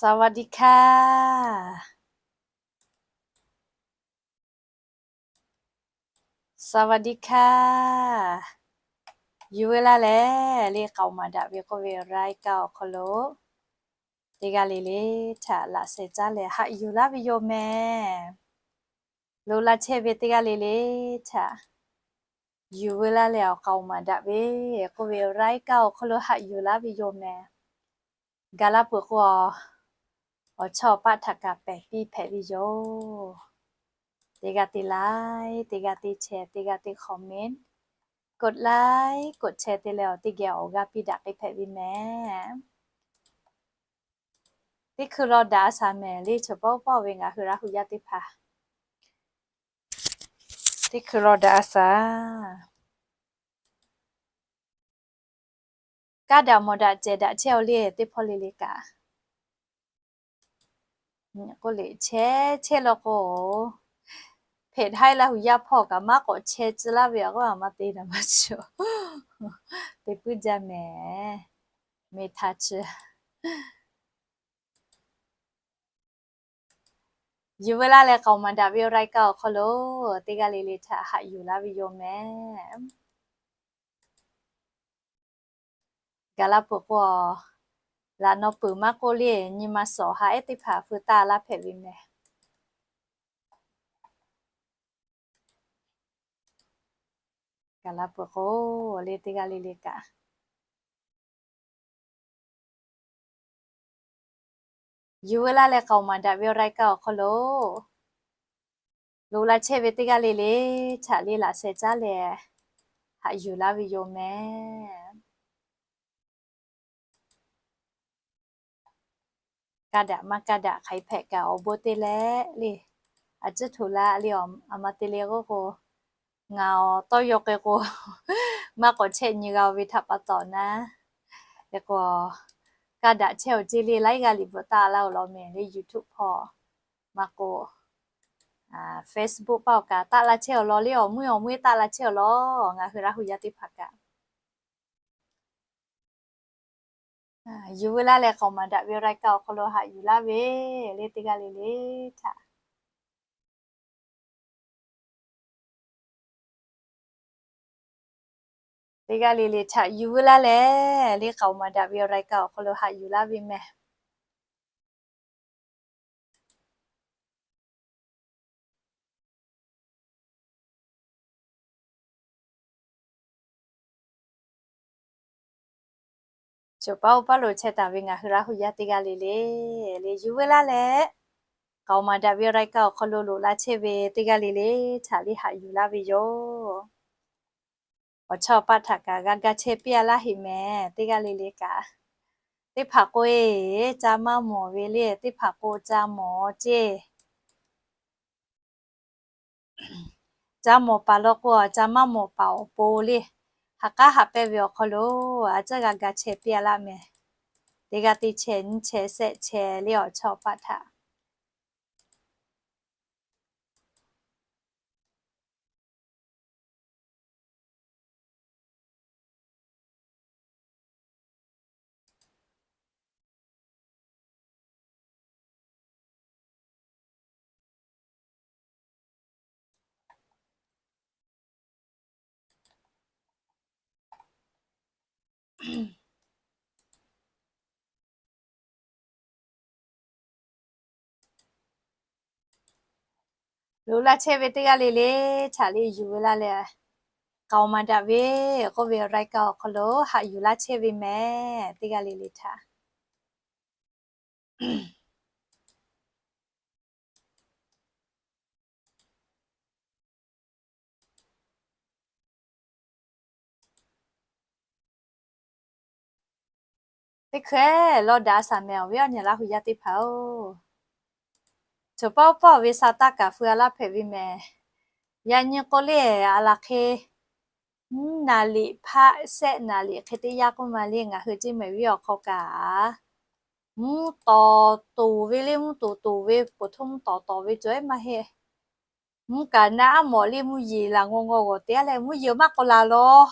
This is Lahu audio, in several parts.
สวัสดีค่ะ สวัสดีค่ะ Yuˬ veu laˇ leh, le k'aoˍ maˍ daꞈ ve k'oˆ ve รายการ awˬ hk'aw lo teˇ g'aˇ le le htaꞈ laꞈ sheh caˉ leh haꞈ yuˬ laˇ ve yoˬ mehˍ. Loꞈ la chehˇ ve teˇ g'aˇ le le htaꞈ yuˬ veu laˇ leh, awˬ k'aoˍ maˍ daꞈ ve k'oˆ ve รายการ awˬ hk'aw lo haꞈ yuˬ laˇ ve yoˬ mehˍ. Gaˬ la peuˬ k'o, awˬ chawˇ paˆ htaꞈ kaꞈ pehˬ piˇ hpehꞈ ve yoˬ. Teˇ g'aˇ te like, teˇ g'aˇ te share, teˇ g'aˇ te comment, กดไลค์ กดแชร์ te leh awˬ teˇ geh awˬ g'aˇ piˇ daꞈ k'ai hpehꞈ ve mehˍ. Teˇ hkui law daꞈ a shaˍ mehˍ le, choˬ pawˆ pawˆ ve ngaˬ hui Laˇ hu yaˇ teˇ hpaˍ teˇ hkui law daꞈ a shaˍ. Kaˇ daꞈ mawˬ daꞈ cehˬ daꞈ chehˇ-aw le, teˇ hpawˇ le le kaꞈ k'oˆ le, chehˇ chehˇ law k'o, hpeꞈ haiˉ Laˇ hu yaˇ hpawˇ kaꞈ maˇ k'awꞈ chehˇ tcuh laˇ ve a k'oˆ a ma te naˍ maˇ chi, te puiˉ jaˇ mehˍ, meh htaˇ chi. Yuˬ veu laˇ leh k'aoˍ maˍ daꞈ ve รายการ awˬ hk'aw lo teˇ g'aˇ le le htaꞈ haꞈ yuˬ laˇ ve yoˬ mehˍ. Gaˬ la peuˬ k'o, laꞈ naw peuˬ maˇ k'oˆ le, nyi ma suhˍ haꞈ ehˉ teˇ hpaˍ feu taˇ laˇ hpehꞈ ve mehˍ. Gaˬ la peuˬ k'o, le teˇ g'aˇ le le kaꞈ yuˬ veu laˇ leh k'aoˍ maˍ daꞈ ve รายการ awˬ hk'aw lo loꞈ la chehˇ ve teˇ g'aˇ le le htaꞈ le laꞈ sheh caˉ leh haꞈ yuˬ laˇ ve yoˬ mehˍ. Kaˇ daꞈ maˇ kaˇ daꞈ hk'aˬ hk'e hpehꞈ kaꞈ awˬ bon te leh le, a ciˉ htoꞈ la le, a ma te le k'oˆ k'o, ngaˬ awˬ tawˇ yaw k'ai k'o, maˇ k'awꞈ chehˇ nyi g'a-o ve htaꞈ pa taw naˉ, hk'e k'o, kaˇ daꞈ chehˇ-aw ceˇ le, laiˉ g'aˇ liꞈ bvuhꞈ taˆ laˇ-o law mehˍ le, YouTube hpawˇ maˇ k'o, Facebook paˆ awˬ kaꞈ taˆ la chehˇ-aw law le, awˬ meuˇ awˬ meuˇ taˆ la chehˇ-aw law, ngaˬ hui Laˇ hu yaˇ teˇ hpaˍ kaꞈ yuˬ veu laˇ leh k'aoˍ maˍ daꞈ ve รายการ awˬ hk'aw lo haꞈ yuˬ laˇ ve le teˇ g'aˇ le le htaꞈ, teˇ g'aˇ le le htaꞈ yuˬ veu laˇ leh le k'aoˍ maˍ daꞈ ve รายการ awˬ hk'aw lo haꞈ yuˬ laˇ ve mehˍ. Choˬ paˉ oˇ paˉ lo chehˇ taˍ ve ngaˬ hui Laˇ hu yaˇ teˇ g'aˇ le le, le yuˬ veu laˇ leh k'aoˍ maˍ daꞈ ve รายการ awˬ hk'aw lo loꞈ la chehˇ ve teˇ g'aˇ le le htaꞈ le haꞈ yuˬ laˇ ve yoˬ. Awˬ chawˇ paˆ htaꞈ kaꞈ g'a ga chehˇ piˇ-a laˇ heꞈ mehˍ. Teˇ g'aˇ le le kaꞈ, teˇ hpaˍ k'o e, ca maˇ mawˬ ve le, teˇ hpaˍ k'o ca mawˬ ceˇ. Ca mawˬ paˍ law k'o, ca maˇ mawˬ paˍ awˬ pon le, ha k'aˉ haꞈ pehnˇ ve awˬ hk'aw lo a ciˉ g'a ga chehˇ piˇ-a laˇ mehˍ. Teˇ g'aˇ teˇ chehˇ nyiˇ chehˇ shehˆ chehˇ le awˬ chawˇ paˆ htaꞈ Loꞈ la chehˇ ve teˇ g'aˇ le le htaꞈ le yuˬ veu laˇ leh, k'aoˍ maˍ daꞈ ve k'oˆ ve รายการ awˬ hk'aw lo haꞈ yuˬ laˇ chehˇ ve mehˍ. Teˇ g'aˇ le le htaꞈ teˇ hkui law daꞈ shaˍ mehˍ awˬ viˉ awˬ nyi Laˇ hu yaˇ teˇ hpaˍ-oˬ, choˬ paˉ oˇ paˉ ve sa taˇ kaꞈ feu-a laˇ hpehꞈ ve mehˍ. Yaꞈ nyi k'o le, a laˬ hk'e mvuhˇ naˍ riˍ hpaˆ shehˆ naˍ riˍ hk'e teˇ yanˇ k'oˆ ma le, ngaˬ hui ceˇ mehˍ viˉ awˬ hk'aw kaꞈ mvuhˇ tawˍ toˍ ve le, mvuhˇ toˍ toˍ ve, poˬ htoˇ mvuhˇ tawˍ tawˍ ve cawˬ-e maˇ heˆ. Mvuhˇ kaꞈ naˉ aˉ mawˬ le, mvuhˇ yeˬ laˬ ngaw ngaw g'awˬ te-a leh, mvuhˇ yeˬ maˇ k'awꞈ laˬ law,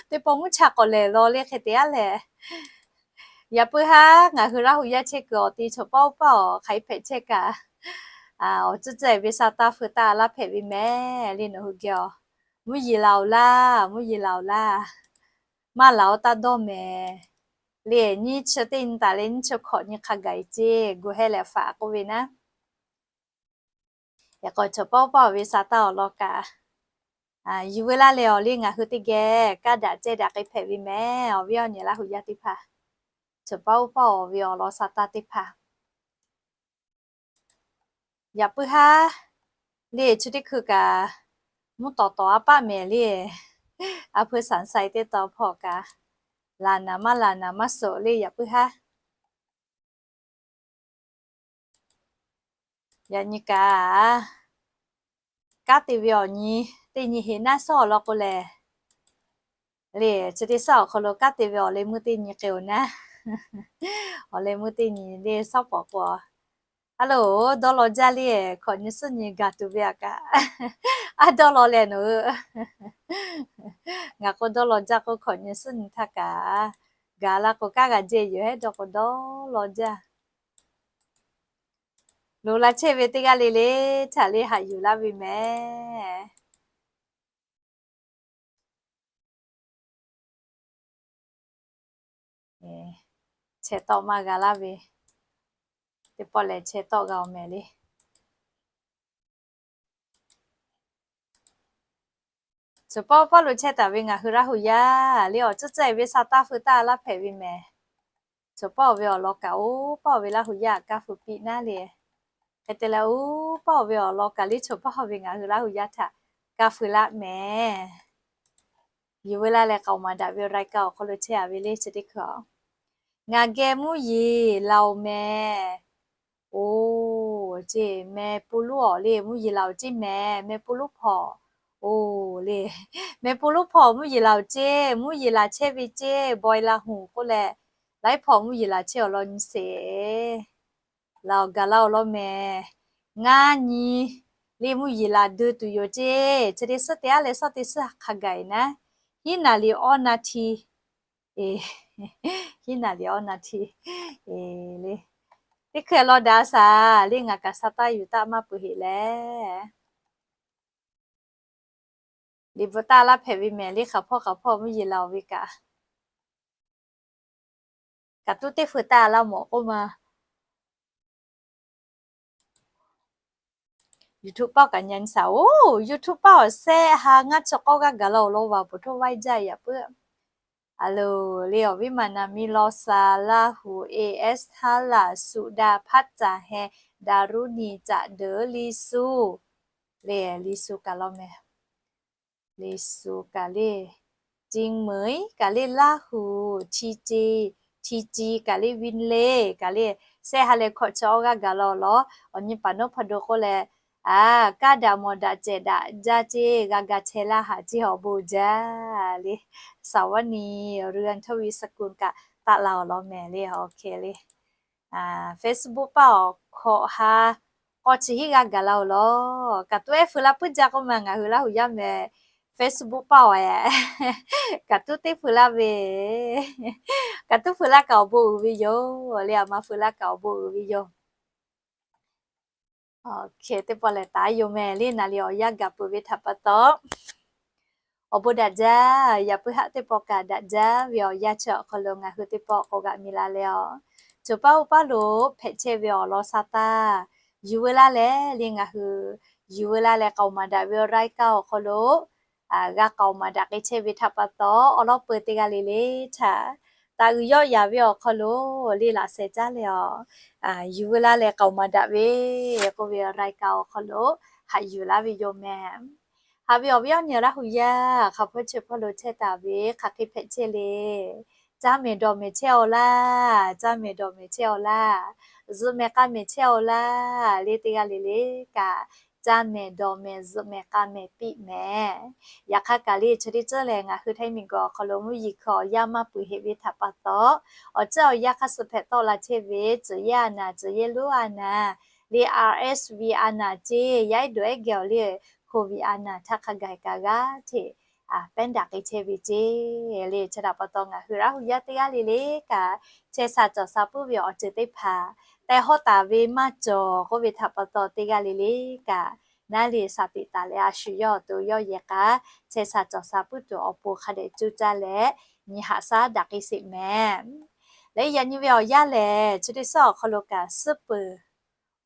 teˇ pawˆ mvuhˇ cha k'awꞈ lehˬ law le hk'e te-a leh, Yaꞈ puiˉ haˉ ngaˬ hui Laˇ huˍ yaˇ chehˇ kuiˬ awˬ te chaw paˆ uˉ paˆ awˬ hk'aˬ hk'e hpehꞈ chehˇ kaꞈ, awˬ tcuhˉ tcuhˉ e ve sa taˇ feu taˇ laˇ hpehꞈ ve mehˍ le. Nawˬ hui geh a, mvuhˇ yeˬ laˬ oˬ laˇ, mvuhˇ yeˬ laˬ oˬ laˇ, maˇ laˬ oˬ taˇ dawˇ mehˍ le. Nyiˇ chi teˇ nyi taˍ leh nyiˇ chi hkawꞈ nyi hk'a gaˬ e ceˇ gu hehˉ leh faꞈ k'oˆ ve naˉ. Yaꞈ k'aw chaw paˆ uˉ paˆ awˬ ve sa taˇ awˬ lawn kaꞈ, yuˬ veu laˇ leh awˬ le ngaˬ hui teˇ geh kaˇ daꞈ cehˇ daꞈ k'ai hpehꞈ ve mehˍ. Awˬ viˉ awˬ nyi Laˇ huˍ yaˇ teˇ hpaˍ, chaw paˆ uˉ paˆ awˬ ve awˬ lawn sa taˇ teˇ hpaˍ, yaꞈ puiˉ haˉ le chi teˇ hkui kaꞈ, mvuhˇ tawˍ tawˍ a paˆ mehˍ le. A hpui saˍ sai teˇ taw hpawˇ kaꞈ, laˬ naˍ maˇ laˬ naˍ maˇ suhˍ le. Yaꞈ puiˉ haˉ yaꞈ nyi kaꞈ, kanˉ te ve awˬ nyi teˇ nyi heˍ naˉ suhˉ awˬ lawn k'o lehˬ, le chi teˇ suhˉ awˬ hk'aw lo kanˉ te ve awˬ leh meuˇ teˇ nyi k'ai oˬ naˉ, awˬ leh meuˇ teˇ nyi le suhˉ pawˍ k'o, a loˬ dawˇ law jaˇ le. Hkawꞈ nyi suhˉ nyi gaˬ tuˬ ve aꞈ kaꞈ, a dawˇ law leh nawˬ hui, ngaˬ k'o dawˇ law jaˇ k'o hkawꞈ nyi suhˉ nyi htaˇ kaꞈ, gaˬ la k'o kanˉ g'a jehˇ yoˬ hehˉ dawˇ k'o dawˇ law jaˇ. Loꞈ la chehˇ ve teˇ g'aˇ le le htaꞈ le haꞈ yuˬ laˇ ve mehˍ. Chehˇ tawˆ maˇ g'a laˇ ve, teˇ pawˆ lehˬ chehˇ tawˆ g'a oˬ mehˍ le. Chaw paˆ uˉ paˆ lo chehˇ taˍ ve ngaˬ hui Laˇ huˍ yaˇ le awˬ tcuhˉ tcuhˉ e ve sa taˇ feu taˇ laˇ hpehꞈ ve mehˍ. Chaw paˆ awˬ ve awˬ lawn kaꞈ oˇ paˆ awˬ ve Laˇ huˍ yaˇ kaˇ feu piˇ naˉ le. Hk'e te leh oˇ paˆ awˬ ve awˬ lawn kaꞈ le chaw paˆ awˬ ve ngaˬ hui Laˇ huˍ yaˇ htaꞈ kaˇ feu laˇ mehˍ. Yuˬ veu laˇ leh k'aoˍ maˍ daꞈ ve awˬ รายการ awˬ hk'aw lo chehˇ a ve le chi teˇ hkui a, ngaˬ geh mvuhˇ yeˬ laˬ oˬ mehˍ. Oˬ, ceˇ meh pu luˉ awˬ le mvuhˇ yeˬ laˬ oˬ ceˇ mehˍ, meh pu luˉ hpawꞈ. Oˬ le, meh pu luˉ hpawꞈ mvuhˇ yeˬ laˬ oˬ ceˇ, mvuhˇ yeˬ laˬ chehˇ ve ceˇ, bawehˇ laˇ hoꞈ k'oˆ leh, laiˉ hpawꞈ mvuhˇ yeˬ laˬ chehˇ awˬ lawn nyi sheˍ. Laˬ oˬ gaˬ laˇ awˬ lawn mehˍ. Ngaˇ nyi le mvuhˇ yeˬ laˬ dui tuˬ yoˬ ceˇ. Chi teˇ suhˉ teˇ aˉ leh suhˉ teˇ suhˉ hk'a gaˬ e naˉ, hiˉ naˍ liꞈ awˇ naˍ hti, hiˉ naˍ liꞈ awˇ naˍ hti le. Teˇ hkui law daꞈ shaˍ le ngaˬ kaꞈ sa taˇ yuˬ taˇ maˇ peuˬ heꞈ leh, liꞈ bvuhꞈ taˇ laˇ hpehꞈ ve mehˍ le. Hk'aˬ hpawˇ hk'aˬ hpawˇ mvuhˇ yeˬ laˬ oˬ ve kaꞈ, kaꞈ tuˉ teˇ feu taˇ laˇ mawˬ k'oˆ ma. YouTube paˆ kaꞈ nyi shaˍ oˬ. YouTube paˆ awˬ sehˆ ha ngaˇ chi k'awˇ g'aˇ gaˬ la awˬ lawn vaˬ poˬ htoˇ vaiˇ jaˇ yaꞈ puiˉ. A loˬ le awˬ viˉ maˬ naˍ mi law sha Laˇ huˍ, A S haˉ laˬ, suꞈ daꞈ hpaˇ caˬ heh, daˍ ruˉ niˬ caꞈ deuˬ liˇ suˍ le, liˇ suˍ kaꞈ law mehˍ. Liˇ suˍ kaꞈ le, เชียงใหม่ kaꞈ le, Laˇ huˍ, ที่จีน kaꞈ le, วินเลย์ kaꞈ le, sehˆ ha leh hkawꞈ chi awˇ g'aˇ gaˬ la awˬ lawn. Awˬ nyi paˍ nawˉ hpaˇ do k'oˆ leh, a, kaˇ daꞈ mawˬ daꞈ cehˬ daꞈ jaˇ ceˇ, g'a ga chehˇ laˇ haˍ ceˇ awˬ bon jaˇ le. สวัสดี เรือนทวีสกุล kaꞈ taˆ la awˬ lawn mehˍ le. Awˬ hk'e le, Facebook paˆ awˬ hkawꞈ ha k'awˇ chi hiˉ g'aˇ gaˬ la awˬ lawn. Kaꞈ tuˉ ehˉ feu laˇ puiˉ jaˇ k'oˆ ma ngaˬ hui Laˇ huˍ yaˇ mehˍ. Facebook paˆ awˬ e, kaꞈ tuˉ teˇ feu laˇ ve, kaꞈ tuˉ feu laˇ kaꞈ awˬ bon uiˍ ve yoˬ le. A ma feu laˇ kaꞈ awˬ bon uiˍ ve yoˬ. Teˇ pawˆ lehˬ taˍ yoˬ mehˍ le. Naˍ liꞈ awˬ yanˇ gaˬ peuˬ ve htaꞈ pa taw, awˬ bon daꞈ jaˇ. Yaꞈ puiˉ haˆ teˇ pawˆ kaꞈ daꞈ jaˇ ve awˬ yanˇ chi awˬ hk'aw lo ngaˬ hui teˇ pawˆ k'awꞈ g'aꞈ mi la leh a, chaw paˆ uˉ paˆ lo hpehꞈ chehˇ ve awˬ lawn sa taˇ yuˬ veu laˇ leh le ngaˬ hui yuˬ veu laˇ leh k'aoˍ maˍ daꞈ ve awˬ รายการ awˬ hk'aw lo g'a k'aoˍ maˍ daꞈ k'ai chehˇ ve htaꞈ pa taw, awˬ lawn peu teˇ g'aˇ le le htaꞈ taꞈ uiˍ yawˆ yaˍ ve awˬ hk'aw lo le laꞈ sheh caˉ leh a, yuˬ veu laˇ leh k'aoˍ maˍ daꞈ ve k'oˆ ve awˬ รายการ awˬ hk'aw lo haꞈ yuˬ laˇ ve yoˬ mehˍ. Haꞈ ve awˬ viˉ awˬ nyi Laˇ huˍ yaˇ hk'aˬ hpawˇ chi hpawˇ lo chehˇ taˍ ve hk'aˬ hk'e hpehꞈ chehˇ le. Caˇ mehˍ dawˬ mehˍ chehˇ awˬ laˇ, caˇ mehˍ dawˬ mehˍ chehˇ awˬ laˇ, zuhꞈ mehˍ k'a mehˍ chehˇ awˬ laˇ le teˇ g'aˇ le le kaꞈ, caˇ mehˍ dawˬ mehˍ zuhꞈ mehˍ k'a mehˍ piˇ mehˍ. Yaꞈ hk'aˇ kaꞈ le chi teˇ ceuˬ lehˬ ngaˬ hui htaiˇ miˬ guiˬ awˬ hk'aw lo mvuhˇ yeˬ hkui awˬ yanˇ maˇ peuˬ heꞈ ve htaꞈ pa taw, awˬ ceuˬ awˬ yanˇ hk'aˇ suh hpehꞈ tawˆ la chehˇ ve tcuhˬ yehˇ a naˍ, tcuhˬ yehˇ lonˉ a naˍ le, RSV a naˍ ceˇ, yaˇ ehˉ dawˬ ehˉ geh awˬ le, COVID a naˍ htaˇ hk'a gaˬ kaꞈ g'aˇ hteꞈ pehˉ daꞈ k'ai chehˇ ve ceˇ. Le chi htaꞈ pa taw ngaˬ hui Laˇ hu yaˇ teˇ g'aˇ le le kaꞈ, chehˇ sha cawˬ sha puiˉ ve awˬ ceuˬ teˇ hpaˍ tehˬ hawˉ taˍ ve maˇ cawˬ k'oˆ ve htaꞈ pa taw, teˇ g'aˇ le le kaꞈ naˉ le sha peꞈ taˍ leh a shu yawˇ awˬ to yawˇ yehˬ k'a chehˇ sha cawˬ sha puiˉ tuˬ awˬ pon hk'a dehꞈ coˇ caˇ leh nyi haꞈ shaˉ daꞈ k'ai sheˍ mehˍ. Leh yaꞈ nyi ve awˬ yanˇ lehˬ, chi teˇ suhˉ awˬ hk'aw lo kaꞈ suhˉ peuˬ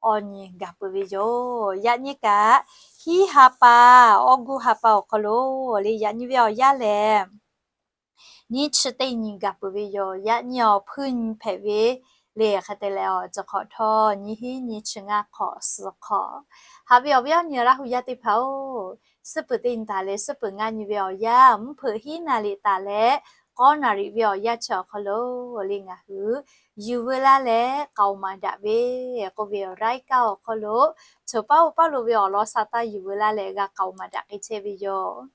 awˬ nyi gaˬ peuˬ ve yoˬ. Yaꞈ nyi kaꞈ hiˉ ha pa, August ha pa awˬ hk'aw lo le yaꞈ nyi ve awˬ yanˇ lehˬ, nyiˇ chi teˇ nyi gaˬ peuˬ ve yoˬ. Yaꞈ nyi awˬ hpuiˇ nyi hpehꞈ ve le hk'e te leh, awˬ ceuˬ hk'awꞈ htawˇ nyiˇ hinˉ nyiˇ chi ngaˇ hk'awꞈ suhˍ hk'awꞈ. Haꞈ ve awˬ viˉ awˬ nyi Laˇ hu yaˇ teˇ hpaˍ-oˬ, suhˉ peuˬ teˇ nyi taˍ leh suhˉ peuˬ ngaˇ nyi ve awˬ yanˇ, mvuhˇ hpeuꞈ hiˉ naˍ riꞈ taˍ leh k'awˇ naˍ riꞈ ve awˬ yanˇ chi awˬ hk'aw lo le ngaˬ hui yuˬ veu laˇ leh k'aoˍ maˍ daꞈ ve k'oˆ ve awˬ laiˉ kaˇ awˬ hk'aw lo, choˬ paˉ oˇ paˉ lo ve awˬ lawn sa taˇ yuˬ veu laˇ leh g'a k'aoˍ maˍ daꞈ k'ai chehˇ ve yoˬ.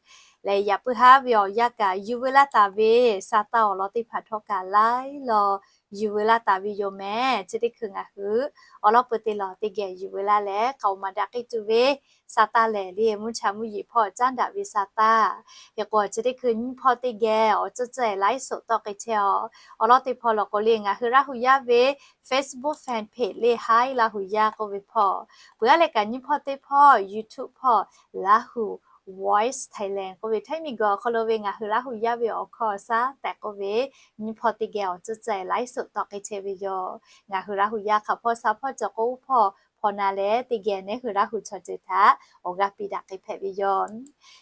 Leh yaꞈ puiˉ haˉ ve awˬ yanˇ kaꞈ yuˬ veu laˇ taˍ ve sa taˇ awˬ lawn teˇ hpaˍ htawˇ kaꞈ laiˉ law yuˬ veu laˇ taˍ ve yoˬ mehˍ. Chi teˇ hkui ngaˬ hui awˬ lawn peu te lawˬ teˇ geh yuˬ veu laˇ leh k'aoˍ maˍ daꞈ k'ai tuˬ ve sa taˇ lehˬ le, mvuhˇ cha mvuhˇ yeˬ hpawˇ caˉ daꞈ ve sa taˇ. Hk'e k'o chi teˇ hkui nyiˇ hpawˇ teˇ geh awˬ tcuhˇ tcuhˇ laiˉ soꞈ tawˆ k'ai chehˇ-aw. Awˬ lawn teˇ hpawˇ law k'o le ngaˬ hui Laˇ hu yaˇ ve Facebook fan page le Hi Laˇ hu yaˇ k'oˆ ve hpawˇ, peuˬ aˉ leh kaꞈ nyiˇ hpawˇ teˇ hpawˇ YouTube hpawˇ Laˇ hu Voice Thailand k'oˆ ve Htaiˇ miˬ guiˬ awˬ hk'aw lo ve ngaˬ hui Laˇ hu yaˇ ve awˬ hkawˇ awˬ shaˉ tehꞈ k'oˆ ve nyiˇ hpawˇ teˇ geh awˬ tcuhˇ tcuhˇ laiˉ soꞈ tawˆ k'ai chehˇ ve yoˬ. Ngaˬ hui Laˇ hu yaˇ hk'aˬ hpawˇ sha hpawˇ cawˬ k'o oˇ hpawˇ hpaw na leh teˇ geh nehˉ hui Laˇ hu chaw ceuˬ htaꞈ awˬ g'aˇ piˇ daꞈ k'ai hpehꞈ ve yoˬ.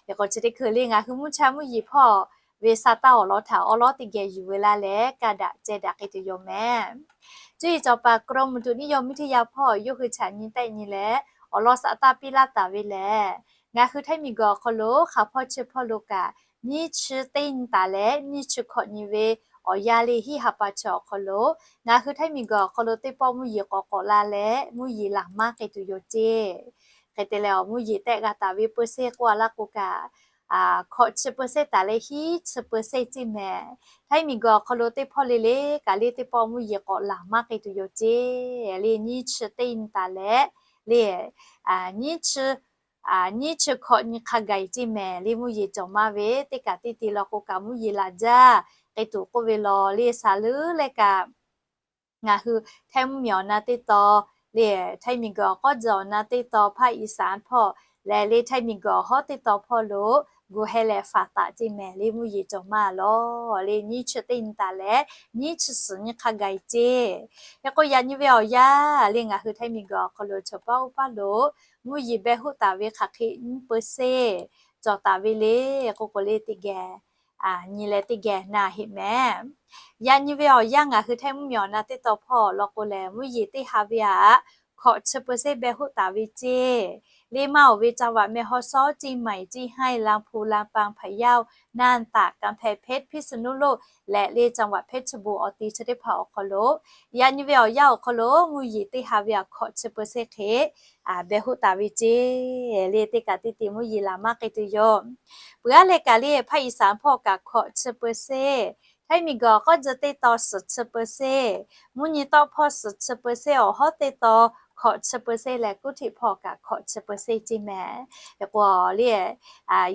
Hk'e k'o chi teˇ hkui le ngaˬ hui mvuhˇ cha mvuhˇ yeˬ hpawˇ ve sa taˇ awˬ lawn htaꞈ awˬ lawn teˇ geh yuˬ veu laˇ leh kaˇ daꞈ ceh daꞈ k'ai tuˬ yoˬ mehˍ. Cuˇ yiˍ cawˬ paˍ กรมอุตุนิยมวิทยา hpawˇ yawˇ hui chaꞈ nyi tehˆ nyi leh awˬ lawn sa taˇ piˇ laˇ taˍ ve lehˬ, ngaˬ hui Htaiˇ miˬ guiˬ awˬ hk'aw lo hk'aˬ hpawˇ chi hpawˇ lo kaꞈ nyiˇ chi teˇ nyi taˍ leh nyiˇ chi hkawꞈ nyi ve awˬ yanˇ le hiˉ ha pa chi awˬ hk'aw lo ngaˬ hui Htaiˇ miˬ guiˬ awˬ hk'aw lo teˇ pawˆ mvuhˇ yeˬ k'awꞈ k'awꞈ la leh mvuhˇ yeˬ laˬ maˇ k'ai tuˬ yoˬ ceˇ. Hk'e te leh awˬ mvuhˇ yeˬ tehˆ g'a taˍ ve เปอร์เซ็นต์ k'oˆ a laˇ k'o kaꞈ, hkawꞈ chi เปอร์เซ็นต์ taˍ leh hiˉ chi เปอร์เซ็นต์ ceˇ mehˍ. Htaiˇ miˬ guiˬ awˬ hk'aw lo teˇ hpawˇ le le kaꞈ le teˇ pawˆ mvuhˇ yeˬ k'awꞈ laˬ maˇ k'ai tuˬ yoˬ ceˇ. Le nyiˇ chi teˇ nyi taˍ leh le nyiˇ chi, nyiˇ chi hkawꞈ nyi hk'a gaˬ ceˇ mehˍ. Le mvuhˇ yeˬ cawˬ maˇ ve teˇ kaꞈ teˇ te law k'o kaꞈ mvuhˇ yeˬ laˬ jaˇ k'ai tuˬ k'oˆ ve law le saˍ leuˉ leh kaꞈ ngaˬ hui Htaiˇ mvuhˇ miˬ awˬ na teˇ taw le, Htaiˇ miˬ guiˬ awˬ k'awˇ tzuhˬ awˬ na teˇ taw ภาคอีสาน hpawˇ leh le Htaiˇ miˬ guiˬ awˬ hawˉ teˇ taw hpawˇ lo gu heh leh faˍ taˍ ceˇ mehˍ. Le mvuhˇ yeˬ cawˬ maˇ law le nyiˇ chi teˇ nyi taˍ leh nyiˇ chi suhˍ nyi hk'a gaˬ ceˇ. Hk'e k'o yaꞈ nyi ve awˬ yanˇ le ngaˬ hui Htaiˇ miˬ guiˬ awˬ hk'aw lo choˬ paˉ oˇ paˉ lo mvuhˇ yeˬ beh hoˆ taˍ ve hk'aˬ hk'e nyiˇ เปอร์เซ็นต์ cawˬ taˍ ve le k'oˆ k'o le teˇ geh nyi leh teˇ geh na heˆ mehˍ. Yaꞈ nyi ve awˬ yanˇ ngaˬ hui Htaiˇ mvuhˇ miˬ awˬ na teˇ taw hpawˇ law k'o lehˬ mvuhˇ yeˬ teˇ ha ve htaꞈ hkawꞈ chi เปอร์เซ็นต์ beh hoˆ taˍ ve ceˇ. Le maˇ oˬ ve จังหวัดแม่ฮ่องสอน เชียงใหม่ เชียงราย ลำพูน ลำปาง พะเยา น่าน ตาก กำแพงเพชร พิษณุโลก leh le จังหวัดเพชรบูรณ์ awˬ ti chi teˇ hpaˍ awˬ hk'aw lo yaꞈ nyi ve awˬ yanˇ awˬ hk'aw lo mvuhˇ yeˬ teˇ ha ve htaꞈ hkawꞈ chi เปอร์เซ็นต์ hk'e beh hoˆ taˍ ve ceˇ. Le teˇ kaꞈ teˇ te mvuhˇ yeˬ laˬ maˇ k'ai tuˬ yoˬ. Peuˬ aˉ leh kaꞈ le ภาคอีสาน hpawˇ kaꞈ hkawꞈ chi เปอร์เซ็นต์, Htaiˇ miˬ guiˬ awˬ k'awˇ tzuhˬ teˇ taw suhˍ chi เปอร์เซ็นต์, mvuhˇ nyi tawˆ hpawˇ suhˍ chi เปอร์เซ็นต์, awˬ hawˉ teˇ taw hkawꞈ chi เปอร์เซ็นต์ leh kuˇ hteꞈ hpawˇ kaꞈ hkawꞈ chi เปอร์เซ็นต์ ceˇ mehˍ. Hk'e k'o le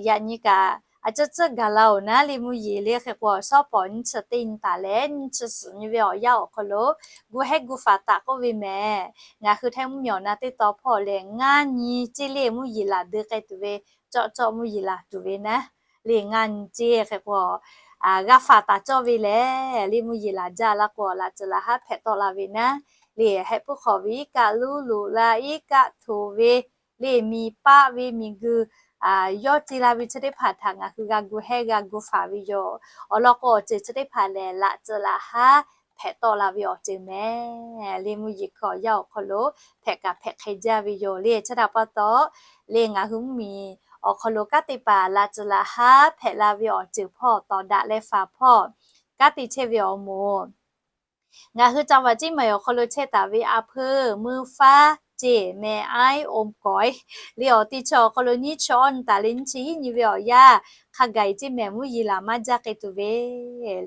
yaꞈ nyi kaꞈ a ciˉ ciˉ gaˬ la oˬ naˉ le mvuhˇ yeˬ le hk'e k'o shawˉ pawˍ nyiˇ chi teˇ nyi taˍ leh nyiˇ chi suhˍ nyi ve awˬ yanˇ awˬ hk'aw lo gu heh gu faˍ taˍ k'oˆ ve mehˍ. Ngaˬ hui Htaiˇ mvuhˇ miˬ awˬ na teˇ taw hpawˇ lehˬ ngaˇ nyi ceˇ le mvuhˇ yeˬ laˬ deu k'ai tuˬ ve cawˆ cawˆ mvuhˇ yeˬ laˬ tuˬ ve naˉ le ngaˇ nyi ceˇ hk'e k'o g'a faˍ taˍ cawˇ ve lehˬ le mvuhˇ yeˬ laˬ jaˇ laˇ k'o laꞈ tcuh laꞈ haˉ hpehꞈ tawˆ la ve naˉ le heh puiˉ hk'awꞈ ve iˉ kaˆ luˉ loꞈ la iˉ kaˆ htoꞈ ve le miˬ paˆ ve miˬ guiˬ yawˇ ce la ve chi teˇ hpaˍ htaꞈ ngaˬ hui g'a gu heh g'a gu faˍ ve yoˬ. Awˬ lawn k'o awˬ ceuˬ chi teˇ hpaˍ lehˬ laꞈ tcuh laꞈ haˉ hpehꞈ tawˆ la ve awˬ ceuˬ mehˍ. Le mvuhˇ yeˬ hkawꞈ yanˇ awˬ hk'aw lo hpehꞈ kaꞈ hpehꞈ hk'e jaˇ ve yoˬ le. Chi htaꞈ pa taw le ngaˬ hui mvuhˇ miˬ awˬ hk'aw lo kanˉ te paˍ laꞈ tcuh laꞈ haˉ hpehꞈ la ve awˬ ceuˬ hpawˇ tawˍ daꞈ leh faˍ hpawˇ kanˉ te chehˇ ve awˬ moˍ ngaˬ hui จังหวัดเชียงใหม่ awˬ hk'aw lo chehˇ taˍ ve a hpeuˇ meuˇ faˉ ceˇ mehˍ aiˉ omˍ kawˍ le awˬ ti chi awˬ hk'aw lo nyiˇ chi awˇ nyi taˍ leh nyiˇ chi hiˉ nyi ve awˬ yanˇ hk'a gaˬ ceˇ mehˍ mvuhˇ yeˬ laˬ maˇ jaˇ k'ai tuˬ ve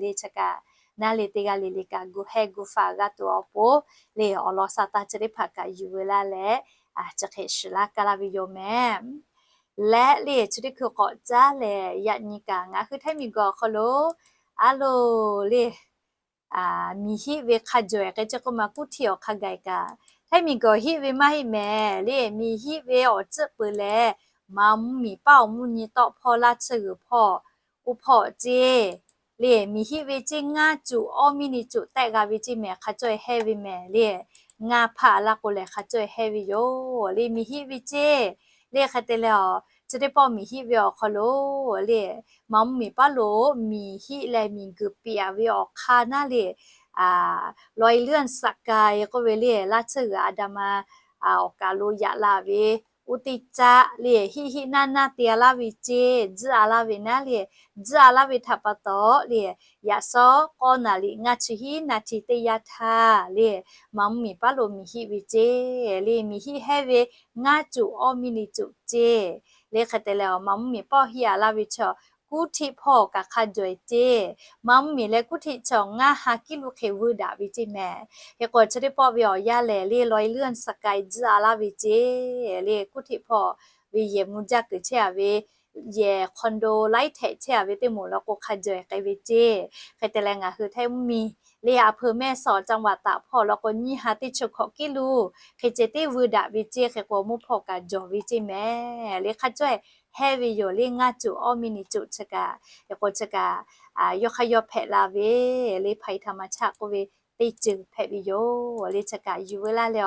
le chi kaꞈ naˉ le teˇ g'aˇ le le kaꞈ gu heh gu faˍ g'a tuˬ awˬ pon le awˬ lawn sa taˇ chi teˇ hpaˍ kaꞈ yuˬ veu laˇ leh chi hk'e shiˍ laˇ kaˇ laˇ ve yoˬ mehˍ. leh le chi teˇ hkui k'awꞈ caˉ lehˬ, yaꞈ nyi kaꞈ ngaˬ hui Htaiˇ miˬguiˬ awˬ hk'aw lo a loˬ le, miˬ hiˆ ve hk'a jawˬ-eˬ k'ai ceˇ k'oˆ ma, kuˉ htiˆ awˬ hk'a gaˬ kaꞈ, Htaiˇ miˬguiˬ hiˆ ve maˇ heˆ mehˍ le. Miˬ hiˆ ve awˬ ceuˬ peuˬ lehˬ, maˍ mvuhˇ miˬ paˉ awˬ mvuhˇ nyi tawˆ hpawˇ laˇ tsuhˇ g'uiˬ hpawˇ, oˇ hpawˇ ceˇ le. Miˬ hiˆ ve ceˇ ngaˇ cuꞈ awˇ miˇ ni cuꞈ tehˆ g'a ve ceˇ mehˍ, hk'a cawˇ-e hehˇ ve mehˍ le. Ngaˇ hpaˆ laˇ k'o lehˬ hk'a cawˇ-e hehˇ ve yoˬ le. Miˬ hiˆ ve ceˇ le hk'e te leh, chi teˇ pawˆ miˬ hiˆ ve awˬ hk'aw lo le, maˍ mvuhˇ miˬ paˉ lo miˬ hiˆ leh miˬ guiˬ piꞈ-a ve awˬ hk'aˇ naˉ le, ร้อยเลื่อนสกาย k'oˆ ve le, laˇ tsuhˇ g'uiˬ a da ma awˬ kaˬ lo yaꞈ la ve, oˇ teˇ caˆ le hiˆ hiˆ naˇ naˇ te-a laˇ ve ceˇ, tzuhˇ-a laˇ ve naˉ le, tzuhˇ-a laˇ ve htaꞈ pa taw le, yaꞈ shawˉ k'awˇ naˍ riˍ ngaˇ chi hiˉ naˍ htiˍ teˇ yanˇ htaˇ le, maˍ mvuhˇ miˬ paˉ lo miˬ hiˆ ve ceˇ le. Miˬ hiˆ hehˇ ve ngaˇ cuꞈ awˇ miˇ ni cuꞈ ceˇ le. Hk'e te leh, maˍ mvuhˇ miˬ pawˆ hiˆ-a laˇ ve chaw kuˉ htiˆ hpawˇ kaꞈ hk'a jawˬ-eˬ ceˇ. Maˍ mvuhˇ miˬ leh kuˉ htiˆ chaw ngaˇ ha kiˇ lo hk'e vuiˇ daꞈ ve ceˇ mehˍ. Hk'e k'o chi teˇ pawˆ ve awˬ yanˇ lehˬ le, ร้อยเลื่อนสกาย tzuhˇ-a laˇ ve ceˇ le. Kuˉ htiˆ hpawˇ ve yehˬ mvuh jaˇ kuiˬ chehˇ-a ve, yehˬ คอนโด laiˉ htehꞈ chehˇ-a ve teˇ moˍ law k'o hk'a jawˬ-eˬ k'ai ve ceˇ. Hk'e te leh ngaˬ hui Htaiˇ mvuhˇ miˬ le อำเภอแม่สอด จังหวัดตาก hpawˇ law k'o nyiˇ ha teˇ chi hkawꞈ kiˇ lo hk'e ceh teˇ vuiˇ daꞈ ve ceˇ. Hk'e k'o mvuhˇ hpawˇ kaꞈ jawˬ ve ceˇ mehˍ le, hk'a cawˇ-e hehˇ ve yoˬ le. Ngaˇ cuꞈ awˇ miˇ ni cuꞈ chi kaꞈ, hk'e k'o chi kaꞈ yawˇ hk'aˇ yawˇ hpehꞈ la ve le, ภัยธรรมชาติ k'oˆ ve teˇ ceuˬ hpehꞈ ve yoˬ le. Chi kaꞈ yuˬ veu laˇ leh,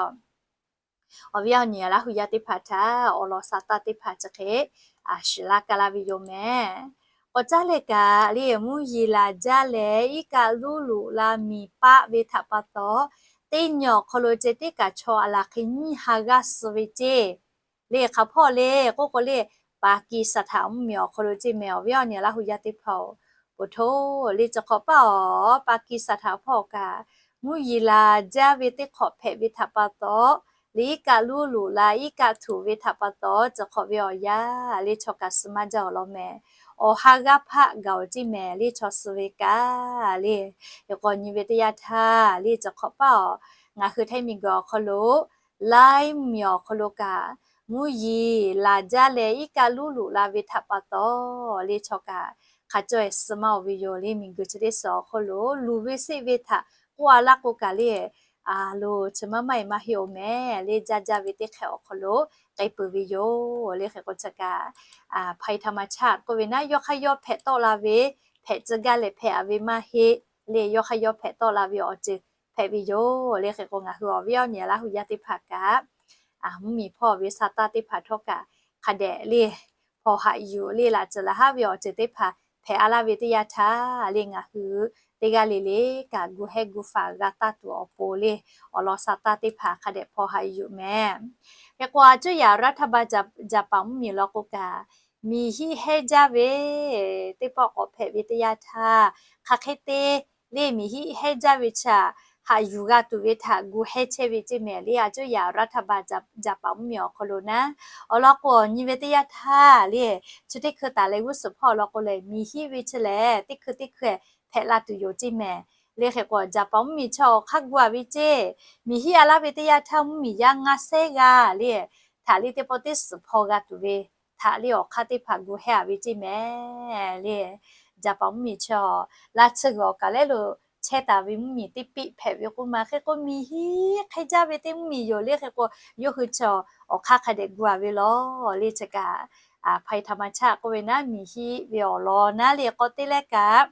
awˬ viˉ awˬ nyi Laˇ hu yaˇ teˇ hpaˍ htaꞈ awˬ lawn sa taˇ teˇ hpaˍ chi hk'e shiˍ laˇ ka laˇ ve yoˬ mehˍ. K'awꞈ caˉ leh kaꞈ le, mvuhˇ yeˬ laˬ jaˇ leh iˉ kaˆ luˉ luꞈ la miˬ paˆ ve htaꞈ pa taw, teˇ nyi awˬ hk'aw lo ceh tiˉ kaꞈ chaw a laˬ hk'e nyiˇ ha g'aˇ suh ve ceˇ. Le hk'aˬ hpawˇ le k'oˆ k'o le, Paˍkiˍsaˍtanˍ mvuhˇ miˬ awˬ hk'aw lo ceˇ mehˍ. Awˬ viˉ awˬ nyi Laˇ hu yaˇ teˇ hpaˍ-oˬ, poˬ htoˇ le, chi hk'awꞈ paˆ awˬ Paˍkiˍsaˍtanˍ hpawˇ kaꞈ mvuhˇ yeˬ laˬ jaˇ ve teˇ hk'awꞈ hpehꞈ ve htaꞈ pa taw, le iˉ kaˆ luˉ luꞈ la iˉ kaˆ htuꞈ ve htaꞈ pa taw, chi hk'awꞈ ve awˬ yanˇ le chaw kaꞈ suh maˇ jaˇ awˬ lawn mehˍ. Awˬ ha g'aˇ hpaˆ gaˬ-oˬ ceˇ mehˍ le, chaw suh ve kaꞈ le. Hk'e k'o nyi ve teˇ yanˇ htaˇ le, chi hk'awꞈ paˆ awˬ ngaˬ hui Htaiˇ miˬguiˬ awˬ hk'aw lo, Laiˉ mvuhˇ miˬ awˬ hk'aw lo kaꞈ mvuhˇ yeˬ laˬ jaˇ leh iˉ kaˆ luˉ luꞈ la ve htaꞈ pa taw le chaw kaꞈ hk'a cawˇ-e suh maˇ-oˬ ve yoˬ le. Miˬguiˬ chi teˇ suhˍ awˬ hk'aw lo luˬ ve seˆ ve htaꞈ k'oˆ-a laˇ k'o kaꞈ le, a loˬ chi maˇ maˇ-e maˇ heˆ-oˬ mehˍ le. Jaˇ jaˇ ve teˇ hk'e awˬ hk'aw lo k'ai peuˬ ve yoˬ le. Hk'e k'o chi kaꞈ ภัยธรรมชาติ k'oˆ ve naˉ, yawˇ hk'aˇ yawˇ hpehꞈ tawˆ la ve, hpehꞈ tcuh gaˇ leh hpehꞈ-a ve maˇ heˆ le. Yawˇ hk'aˇ yawˇ hpehꞈ tawˆ la ve awˬ ceuˬ hpehꞈ ve yoˬ le. Hk'e k'o ngaˬ hui awˬ viˉ awˬ nyi Laˇ hu yaˇ teˇ hpaˍ kaꞈ mvuhˇ miˬ hpawˇ ve sa taˇ teˇ hpaˍ htawˇ kaꞈ hk'a dehꞈ le hpawnˬ haꞈ yuˬ le. Laꞈ ceuˬ laˬ haˉ ve awˬ ceuˬ teˇ hpaˍ hpehꞈ-a laˇ ve teˇ yanˇ htaˇ le, ngaˬ hui teˇ g'aˇ le le kaꞈ gu hehˇ gu faˍ g'a taˇ tuˬ awˬ pon le, awˬ lawn sa taˇ teˇ hpaˍ hk'a dehꞈ hpawnˬ haꞈ yuˬ mehˍ. Hk'e k'o a cuˇ yaꞈ รัฐบาล Jaˍpaˍ mvuhˇ miˬ law k'o kaꞈ, miˬ hiˆ hehˇ jaˇ ve teˇ pawˆ k'awꞈ hpehꞈ ve teˇ yanˇ htaˇ, hk'aˬ hk'e te le miˬ hiˆ hehˇ jaˇ ve chi htaꞈ haꞈ yuˬ g'a tuˬ ve htaꞈ gu hehˇ chehˇ ve ceˇ mehˍ le. A cuˇ yaꞈ รัฐบาล Jaˍpaˍ mvuhˇ miˬ awˬ hk'aw lo naˉ, awˬ lawn k'o awˬ nyi ve teˇ yanˇ htaˇ le, chi teˇ hkui taˍ leh g'uˇ suhˍ hpawˇ law k'o lehˬ, miˬ hiˆ ve chi lehˬ teˇ hkui teˇ hkui hpehꞈ la tuˬ yoˬ ceˇ mehˍ le. Hk'e k'o Jaˍpaˍ mvuhˇ miˬ chi awˬ hk'aˇ gu-a ve ceˇ, miˬ hiˆ-a laˇ ve teˇ yanˇ htaˇ mvuhˇ miˬ yaˇ ngaˇ sehˉ g'aˇ le htaꞈ le teˇ pawˆ teˇ suhˍ hpaw g'a tuˬ ve htaꞈ le awˬ hk'aˇ teˇ hpaˍ gu hehˇ-a ve ceˇ mehˍ le. Jaˍpaˍ mvuhˇ miˬ chi awˬ laˇ tsuhˇ g'uiˬ awˬ kaˬ lehˉ lo chehˇ taˍ ve mvuhˇ miˬ teˇ piˆ hpehꞈ ve k'oˆ ma. Hk'e k'o miˬ hiˆ hk'e jaˇ ve teˇ mvuhˇ miˬ yoˬ le. Hk'e k'o yawˇ hui chi awˬ hk'aˇ hk'a dehꞈ gu-a ve law le. Chi kaꞈ ภัยธรรมชาติ k'oˆ ve naˉ, miˬ hiˆ ve awˬ lawn naˉ le k'awꞈ te leh kaꞈ,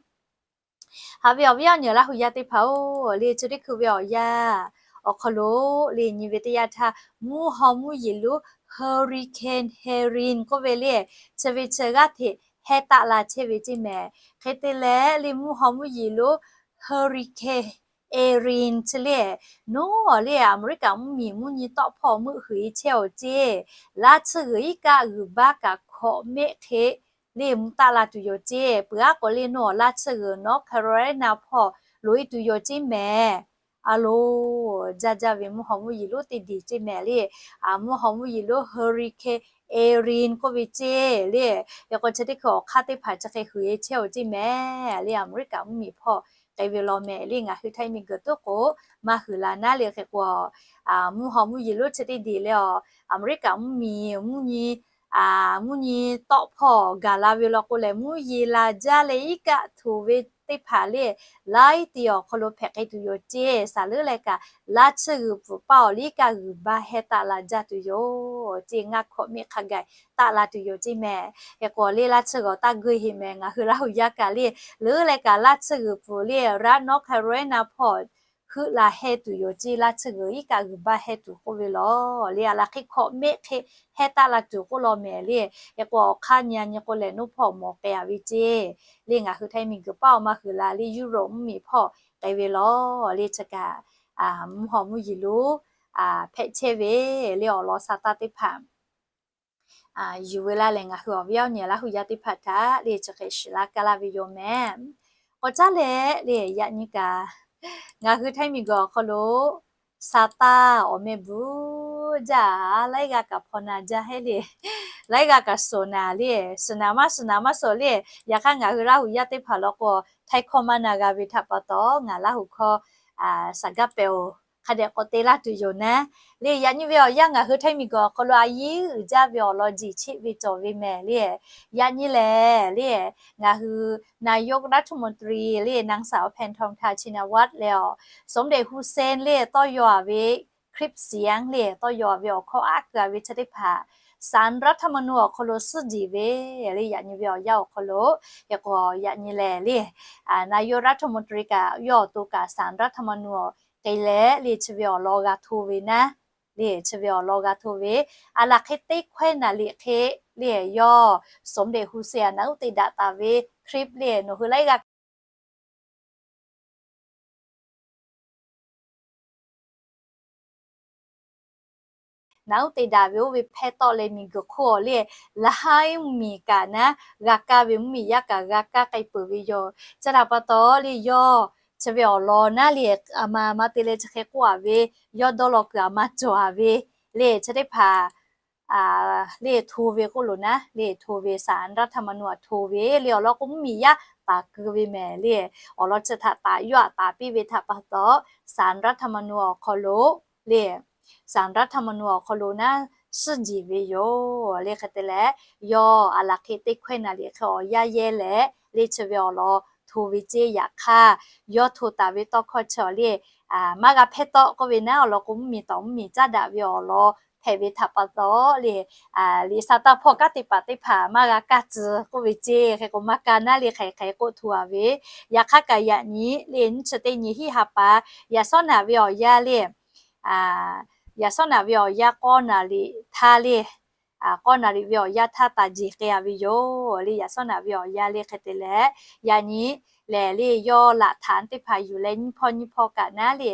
haꞈ ve awˬ viˉ awˬ nyi Laˇ hu yaˇ teˇ hpaˍ-oˬ le, chi teˇ hkui ve awˬ yanˇ awˬ hk'aw lo le nyi ve teˇ yanˇ htaˇ, mvuhˇ haw mvuhˇ yeˬ lonˉ Hurricane Helene k'oˆ ve le, chi ve chi g'aˇ hteꞈ hehˇ taˆ la chehˇ ve ceˇ mehˍ. Hk'e te leh le mvuhˇ haw mvuhˇ yeˬ lonˉ Hurricane Erin chi le, nawˬ le Aˍmeˍriˆkaꞈ mvuhˇ miˬ mvuhˇ nyi tawˆ hpawˇ meuˆ huiˍ-e chehˇ-oˬ ceˇ, laˇ tsuhˇ g'uiˬ iˉ kaˆ g'uiˬ baˆ kaꞈ hkawꞈ mehˆ hk'e le mvuh taˆ la tuˬ yoˬ ceˇ. Peuˬ aˉ k'awꞈ le nawˬ laˇ tsuhˇ g'uiˬ North Carolina hpawˇ loꞈ-e tuˬ yoˬ ceˇ mehˍ. A loˬ, jaˇ jaˇ ve mvuhˇ haw mvuhˇ yeˬ lonˉ teˇ diˬ ceˇ mehˍ le. Mvuhˇ haw mvuhˇ yeˬ lonˉ Hurricane Erin k'oˆ ve ceˇ le. Hk'e k'o chi teˇ hkui awˬ hk'aˇ teˇ hpaˍ chi hk'e huiˍ-e chehˇ-oˬ ceˇ mehˍ le. Aˍmeˍriˆkaꞈ mvuhˇ miˬ hpawˇ k'ai ve law mehˍ le. Ngaˬ hui Htaiˇ miˬguiˬ tuˉ k'o maˇ huiˍ la naˉ le. Hk'e k'o mvuhˇ haw mvuhˇ yeˬ lonˉ chi teˇ diˬ leh Aˍmeˍriˆkaꞈ mvuhˇ miˬ mvuhˇ nyi mvuhˇ nyi tawˆ hpawˇ gaˬ la ve law k'o lehˬ, mvuhˇ yeˬ laˬ jaˇ leh iˉ kaˆ htoꞈ ve teˇ hpaˍ le, laiˉ ti awˬ hk'aw lo hpehꞈ k'ai tuˬ yoˬ ceˇ. Saˍ leuˉ leh kaꞈ laˇ tsuhˇ g'uiˬ pfuhˍ paˇ awˬ liˇ kaꞈ g'uiˬ baˇ heh taˆ la jaˇ tuˬ yoˬ ceˇ. Ngaˇ hkawꞈ miˆ hk'a gaˬ taˆ la tuˬ yoˬ ceˇ mehˍ. Hk'e k'o le laˇ tsuhˇ g'uiˬ taˇ geuˆ heˆ mehˍ. Ngaˬ hui Laˇ huˍ yaˇ kaꞈ le, leuˉ leh kaꞈ laˇ tsuhˇ g'uiˬ pfuhˍ le, North Carolina hpawˇ heuˆ la heh tuˬ yoˬ ceˇ. Laˇ tsuhˇ g'uiˬ iˉ kaˆ g'uiˬ baˇ heh tuˬ k'oˆ ve lawˬ le, a laˬ hk'e hkawꞈ mehˆ hk'e heh taˆ la tuˬ k'oˆ law mehˍ le. Hk'e k'o awˬ hk'aˇ nyi a nyi k'o lehˬ, naˉ hpawˇ mawˬ k'ai a ve ceˇ. Le ngaˬ hui Htaiˇ miˬ guiˬ paˇ awˬ ma huiˍ la le, Europe mvuhˇ miˬ hpawˇ k'ai ve lawˬ le. Chi kaꞈ mvuhˇ haw mvuhˇ yeˬ lo hpehꞈ chehˇ ve le awˬ lawn sa taˇ teˇ hpaˍ yuˬ ve laˇ lehˬ, ngaˬ hui awˬ viˉ awˬ nyi Laˇ huˍ yaˇ teˇ hpaˍ htaꞈ le chi hk'e shiˍ laˇ kaˇ laˇ ve yoˬ mehˍ. K'awꞈ caˉ leh le yaꞈ nyi kaꞈ ngaˬ hui Htaiˇ miˬ guiˬ awˬ hk'aw lo sa taˇ awˬ meh bvuhꞈ jaˇ, laiˉ g'aˇ kaꞈ hpaw na jaˇ hehˉ le, laiˉ g'aˇ kaꞈ suhˍ naˍ le, suhˍ naˍ maˇ suhˍ naˍ maˇ suhˍ le. Yaꞈ hk'aˇ ngaˬ hui Laˇ huˍ yaˇ teˇ hpaˍ law k'o, Htaiˇ hkawˇ maˇ na g'a ve htaꞈ pa taw ngaˬ Laˇ huˍ hkawˇ saˍ gaˇ pehˍ oˬ hk'a dehꞈ k'awꞈ te laˇ tuˬ yoˬ naˉ. Le yaꞈ nyi ve awˬ yanˇ ngaˬ hui Htaiˇ miˬ guiˬ awˬ hk'aw lo a yiˉ uiˍ jaˇ ve awˬ lawn jiˬ cheˆ ve cawˬ ve mehˍ le. Yaꞈ nyi lehˬ le, ngaˬ hui นายกรัฐมนตรี le นางสาว แพทองธาร ชินวัตร leh awˬ สมเด็จฮุเซน le tawˇ yaw a ve คลิปเสียง le tawˇ yaw a ve awˬ hkawˇ aˉ keu a ve chi teˇ hpaˍ ศาลรัฐธรรมนูญ awˬ hk'aw lo suhˉ jiˬ ve le. Yaꞈ nyi ve awˬ yanˇ awˬ hk'aw lo hk'e k'o yaꞈ nyi lehˬ le, นายกรัฐมนตรี kaꞈ yawˇ awˬ to kaꞈ ศาลรัฐธรรมนูญ awˬ k'ai leh le chi ve awˬ lawn g'a hto ve naˉ. Le chi ve awˬ lawn g'a hto ve, a laˬ hk'e teˇ hkawehˇ naˍ liꞈ hk'e le yawˇ สมเด็จฮุเซน naꞈ uˉ te daꞈ taˍ ve คลิป le nawˬ hui laiˉ g'aˇ naꞈ uˉ te daꞈ ve oˇ ve hpehˇ tawˆ leh miˬ guiˬ hk'oˆ le, laˇ haiˉ mvuhˇ miˬ kaꞈ naˉ g'a kaˇ ve, mvuhˇ miˬ yaˇ kaꞈ g'a kaˇ k'ai peuˬ ve yoˬ. Chi htaꞈ pa taw le yawˇ chi ve awˬ lawn naˉ le, a ma ma te leh chi hk'e k'oˆ a ve, yawˇ dawˇ law kuiˬ a ma cawˬ a ve le chi teˇ hpaˍ le hto ve k'oˆ loˬ naˉ, le hto ve ศาลรัฐธรรมนูญ a hto ve le awˬ lawn k'o mvuhˇ miˬ yaˇ taˍ keu ve mehˍ le. Awˬ lawn chi htaꞈ taˍ yawˇ aꞈ taˍ piˇ ve htaꞈ pa taw ศาลรัฐธรรมนูญ awˬ hk'aw lo le ศาลรัฐธรรมนูญ awˬ hk'aw lo naˉ suhˉ jiˬ ve yoˬ le. Hk'e te leh yawˇ a laˬ hk'e teˇ hkawehˇ naˍ liꞈ hk'e awˬ yanˇ yehˇ leh le chi ve awˬ lawn hto ve ceˇ. Yaꞈ hk'aˇ yawˇ hto taˍ ve tawˇ hkawˇ chi awˬ le maˇ g'a hpehˇ tawˆ k'oˆ ve naˉ, awˬ lawn k'o mvuhˇ miˬ tawˍ mvuhˇ miˬ caˉ daꞈ ve awˬ lawn hpehꞈ ve htaꞈ pa taw le, liꞈ sa taˇ hpawˇ kanˉ te paˍ teˇ hpaˍ maˇ g'a kaˇ tcuh k'oˆ ve ceˇ. Hk'e k'o maˇ kaˇ naˉ le hk'aiˍ hk'aiˍ k'oˆ hto a ve. Yaꞈ hk'aˇ kaꞈ yaꞈ nyi le nyiˇ chi teˇ nyi hiˆ ha pa, yaꞈ sawˉ naꞈ ve awˬ yanˇ le, yaꞈ sawˉ naꞈ ve awˬ yanˇ k'awˇ naˍ riˍ htaˇ le, k'awˇ naˍ riˍ ve awˬ yanˇ htaˇ taˍ jeˬ k'ai a ve yoˬ le. Yaꞈ sawˉ naꞈ ve awˬ yanˇ le hk'e te leh, yaꞈ nyi lehˬ le yawˇ laꞈ htaꞈ teˇ hpaˍ yuˬ leh nyiˇ hpawˇ nyiˇ hpawˇ kaꞈ naˉ le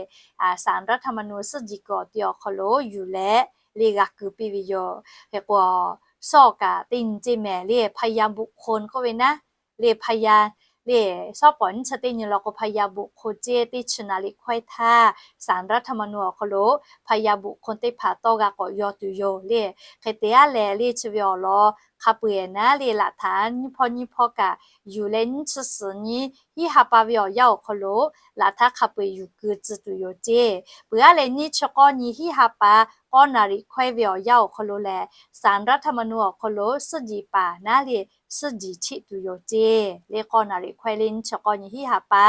ศาลรัฐธรรมนูญ suhˉ jiˬ kuiˬ awˬ ti awˬ hk'aw lo yuˬ leh le g'a keu piˇ ve yoˬ. Hk'e k'o, sawˉ kaꞈ teˇ nyi ceˇ mehˍ le พยานบุคคล k'oˆ ve naˉ, le พยาน le sawˉ pawˍ nyiˇ chi teˇ nyi law k'o พยานบุคคล ceˇ. Teˇ chi naˍ liꞈ hkawehˇ htaˇ ศาลรัฐธรรมนูญ awˬ hk'aw lo พยานบุคคล teˇ hpaˍ tawˇ g'a k'awꞈ yaw tuˬ yoˬ le. Hk'e te a lehˬ le chi ve awˬ lawn hk'a peu eˬ naˉ le laꞈ htaꞈ nyiˇ hpawˇ nyiˇ hpawˇ kaꞈ yuˬ leh nyiˇ chi suhˍ nyi hiˆ ha pa ve awˬ yanˇ awˬ hk'aw lo laꞈ htaˇ hk'a peu eˬ yuˬ keu tcuh tuˬ yoˬ ceˇ. Peuˬ a lehˬ nyiˇ chi k'awˇ nyi hiˆ ha pa k'awˇ naˍ riˍ hkawehˇ ve awˬ yanˇ awˬ hk'aw lo lehˬ ศาลรัฐธรรมนูญ awˬ hk'aw lo suhˉ jiˬ paˍ naˉ le suhˉ jiˬ cheˆ tuˬ yoˬ ceˇ. Le k'awˇ naˍ riˍ hkawehˇ le nyiˇ chi k'awˇ nyi hiˆ ha pa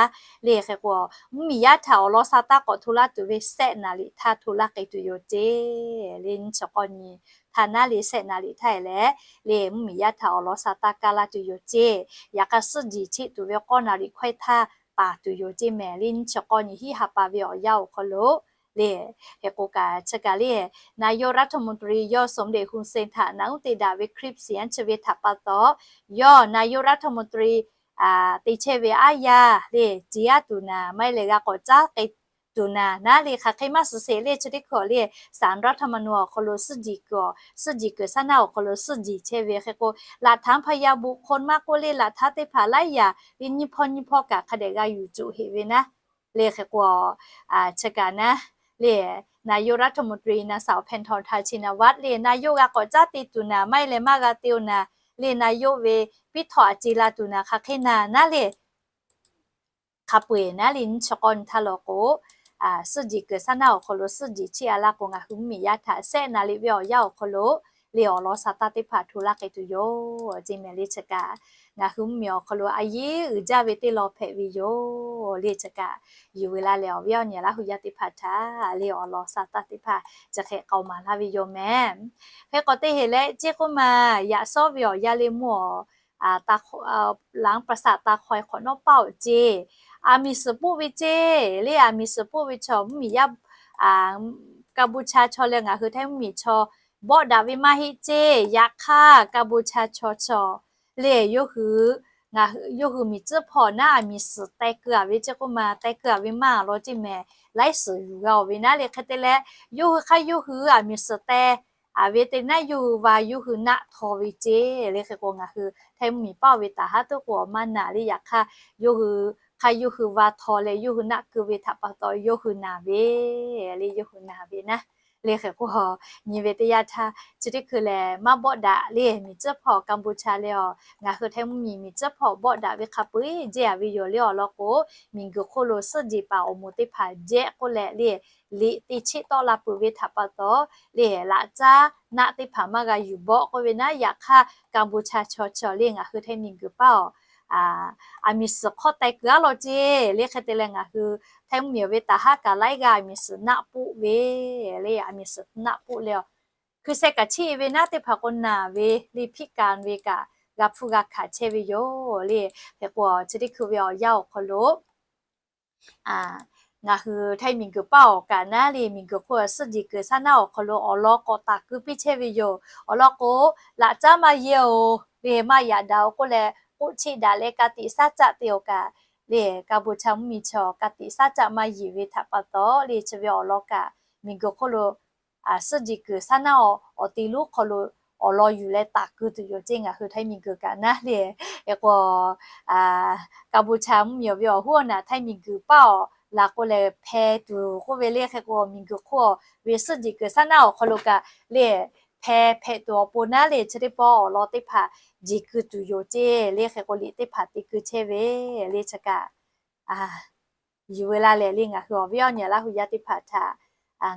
le hk'e k'o, mvuhˇ miˬ yaˇ htaꞈ awˬ lawn sa taˇ k'awꞈ hto laˇ tuˬ ve sehˆ naˍ riˍ htaˇ hto laˇ k'ai tuˬ yoˬ ceˇ. Le nyiˇ chi k'awˇ nyi htaˇ naˉ le sehˆ naˍ riˍ htaˇ e leh le mvuhˇ miˬ yaˇ htaꞈ awˬ lawn sa taˇ kaˇ laˇ tuˬ yoˬ ceˇ. Yaꞈ hk'aˇ suhˉ jiˬ cheˆ tuˬ ve k'awˇ naˍ riˍ hkawehˇ htaˇ paˍ tuˬ yoˬ ceˇ mehˍ. Le nyiˇ chi k'awˇ nyi hiˆ ha pa ve awˬ yanˇ awˬ hk'aw lo le, hk'e k'o kaꞈ chi kaꞈ le นายกรัฐมนตรี yawˇ สมเด็จฮุเซน htaꞈ naꞈ uˉ te daꞈ ve คลิปเสียง chi ve htaꞈ pa taw, yawˇ นายกรัฐมนตรี te chehˇ ve aˉ yaˇ le ceˬ aˉ tuˬ naˍ maˇ heˆ leh g'a k'awꞈ caˉ k'ai tuˬ naˍ naˉ le hk'aˬ hk'e maˇ suhˍ sheˍ le chi teˇ hkawꞈ le ศาลรัฐธรรมนูญ awˬ hk'aw lo suhˉ jiˬ kuiˬ, suhˉ jiˬ kuiˬ saˉ naˉ awˬ hk'aw lo suhˉ jiˬ chehˇ ve hk'e k'o, laꞈ htaꞈ พยานบุคคล maˇ k'oˆ le laꞈ htaˇ teˇ hpaˍ laiˉ yaꞈ le nyiˇ hpawˇ nyiˇ hpawˇ kaꞈ hk'a dehꞈ g'a yuˬ cuˬ heꞈ ve naˉ le hk'e k'o, chi kaꞈ naˉ le นายกรัฐมนตรี นางสาว แพทองธาร ชินวัตร le นายก g'a k'awꞈ caˉ te tuˬ naˍ maˇ heˆ leh maˇ g'a te oˬ naˍ le นายก ve piˉ htawꞈ aꞈ ce la tuˬ naˍ hk'aˬ hk'e naˍ naˉ le hk'a peu eˬ naˉ le nyiˇ chi k'awˇ nyi htaˇ law k'o, suhˉ jiˬ kuiˬ saˉ naˉ awˬ hk'aw lo suhˉ jiˬ cheˆ a laˇ k'o ngaˬ hui mvuhˇ miˬ yaˇ htaꞈ sehˆ naˍ riˍ ve awˬ yanˇ awˬ hk'aw lo le awˬ lawn sa taˇ teˇ hpaˍ hto laˇ k'ai tuˬ yoˬ. Ceˇ mehˍ le chi kaꞈ, ngaˬ hui mvuhˇmiˬ awˬ hk'aw lo a yehˉ uiˍ jaˇ ve teˇ lawn hpehꞈ ve yoˬ le chi kaꞈ, yuˬ ve laˇ leh awˬ viˉ awˬ nyi Laˇ hu yaˇ teˇ hpaˍ htaꞈ le awˬ lawn sa taˇ teˇ hpaˍ chi hk'e k'aoˍ maˍ laˇ ve yoˬ mehˍ. Hk'e k'o teˇ heˍ leh ceˇ k'oˆ ma, yaꞈ shawˉ ve awˬ yanˇ le mvuhˇ awˬ หลังประสาทตาคอย hk'awꞈ nawˉ paˆ awˬ ceˇ, aˬ miˍ suhˍ poˆ ve ceˇ le, aˬ miˍ suhˍ poˆ ve chaw mvuhˇmiˬ yaˇ Kaˇbuˇchaˇ chaw leh ngaˬ hui Htaiˇ mvuhˇmiˬ chaw bawˆ daꞈ ve maˇ heˆ ceˇ. Yaꞈ hk'aˇ Kaˇbuˇchaˇ chaw chaw le yawˇ hui, ngaˬ hui yawˇ hui miˬ tcuhˉ hpawˇ naˉ aˬ miˍ suhˍ teh keu-a ve ceˇ k'oˆ ma, teh keu-a ve maˇ awˬ lawn ceˇ mehˍ, laiˉ suhˍ yuˬ g'a-oˬ ve naˉ le. Hk'e te leh yawˇ hui hk'aˇ yawˇ hui aˬ miˍ suhˍ teh a ve te naˉ yawˇ hui va yawˇ hui naˆ htaw ve ceˇ le. Hk'e k'o ngaˬ hui Htaiˇ mvuhˇmiˬ paˆ ve taˍ haˉ tuˉ k'o awˬ maˇ naˬ le. Yaꞈ hk'aˇ yawˇ hui hk'aˇ yawˇ hui va htaw leh yawˇ hui naˆ keu ve htaꞈ pa taw yawˇ hui naˬ ve le, yawˇ hui naˬ ve naˉ le. Hk'e k'o nyi ve teˇ yanˇ htaˇ chi teˇ hkui lehˬ maˇ bawˆ daꞈ le. Miˬ tcuhˉ hpawˇ Kaˇbuˇchaˇ le a, ngaˬ hui Htaiˇ mvuhˇmiˬ miˬ tcuhˉ hpawˇ bawˆ daꞈ ve hk'a peu-eˬ jehˇ-a ve yoˬ le. Awˬ lawn k'o miˬguiˬ hk'oˆ lo suhˉ jeˬ paˍ awˬ moˍ teˇ hpaˍ jehˇ k'oˆ leh le, liꞈ te cheˆ tawˆ la peuˬ ve htaꞈ pa taw le, laꞈ caˉ naˆ teˇ hpaˍ maˇ g'a yuˬ bawˆ k'oˆ ve naˉ. Yaꞈ hk'aˇ Kaˇbuˇchaˇ chaw chaw le ngaˬ hui Htaiˇ miˬguiˬ paˆ awˬ aˬ miˍ suhˍ hk'awˇ teh keu-a law ceˇ le. Hk'e te leh ngaˬ hui Htaiˇ mvuhˇmiˬ ve taˍ haˉ kaꞈ laiˉ g'aˇ aˬ miˍ suhˍ naˆ poˆ ve le, aˬ miˍ suhˍ naˆ poˆ leh a, hkui seh kaꞈ cheˆ-e ve naˉ teˇ hpaˍ k'o naˬ ve le, hpiˆ kanˍ ve kaꞈ g'a hpfuhˇ g'a hkanˍ chehˇ ve yoˬ le. Hk'e k'o chi teˇ hkui ve awˬ yanˇ awˬ hk'aw lo ngaˬ hui Htaiˇ miˬguiˬ paˆ awˬ kaꞈ naˉ le, miˬguiˬ hk'oˆ suhˉ jeˬ kuiˬ saˉ naˆ awˬ hk'aw lo awˬ lawn k'awꞈ taˍ keu piˇ chehˇ ve yoˬ. Awˬ lawn k'o, laꞈ caˉ maˇ yehˇ-oˬ le, maˇ yaꞈ daꞈ-oˬ k'oˆ leh k'oˆ cheˆ daꞈ leh ka tiꞈ saˉ caˆ te-oˬ kaꞈ le, Kaˇbuˇchaˇ mvuhˇmiˬ chaw ka tiꞈ saˉ caˆ maˇ yeˬ ve htaꞈ pa taw le, chi ve awˬ lawn kaꞈ miˬguiˬ hk'oˆ lo suhˉ jeˬ kuiˬ saˉ naˆ awˬ te lonˉ hk'aw lo awˬ lawn yuˬ leh taˍ keu tuˬ yoˬ ceˇ ngaˬ hui Htaiˇ miˬguiˬ kaꞈ naˉ le. Hk'e k'o Kaˇbuˇchaˇ mvuhˇmiˬ ve awˬ hoˉ awˬ naꞈ Htaiˇ miˬguiˬ paˆ awˬ laˬ k'o lehˬ hpeh tuˬ k'oˆ ve le. Hk'e k'o miˬguiˬ hk'oˆ ve suhˉ jeˬ kuiˬ saˉ naˆ awˬ hk'aw lo kaꞈ le hpeh hpehꞈ tuˬ awˬ pon naˉ le, chi teˇ pawˆ awˬ lawn teˇ hpaˍ jeˬ keu tuˬ yoˬ ceˇ le. Hk'e k'o liꞈ teˇ hpaˍ te keu chehˇ ve le chi kaꞈ yuˬ ve laˇ lehˬ le ngaˬ hui awˬ viˉ awˬ nyi Laˇ hu yaˇ teˇ hpaˍ htaꞈ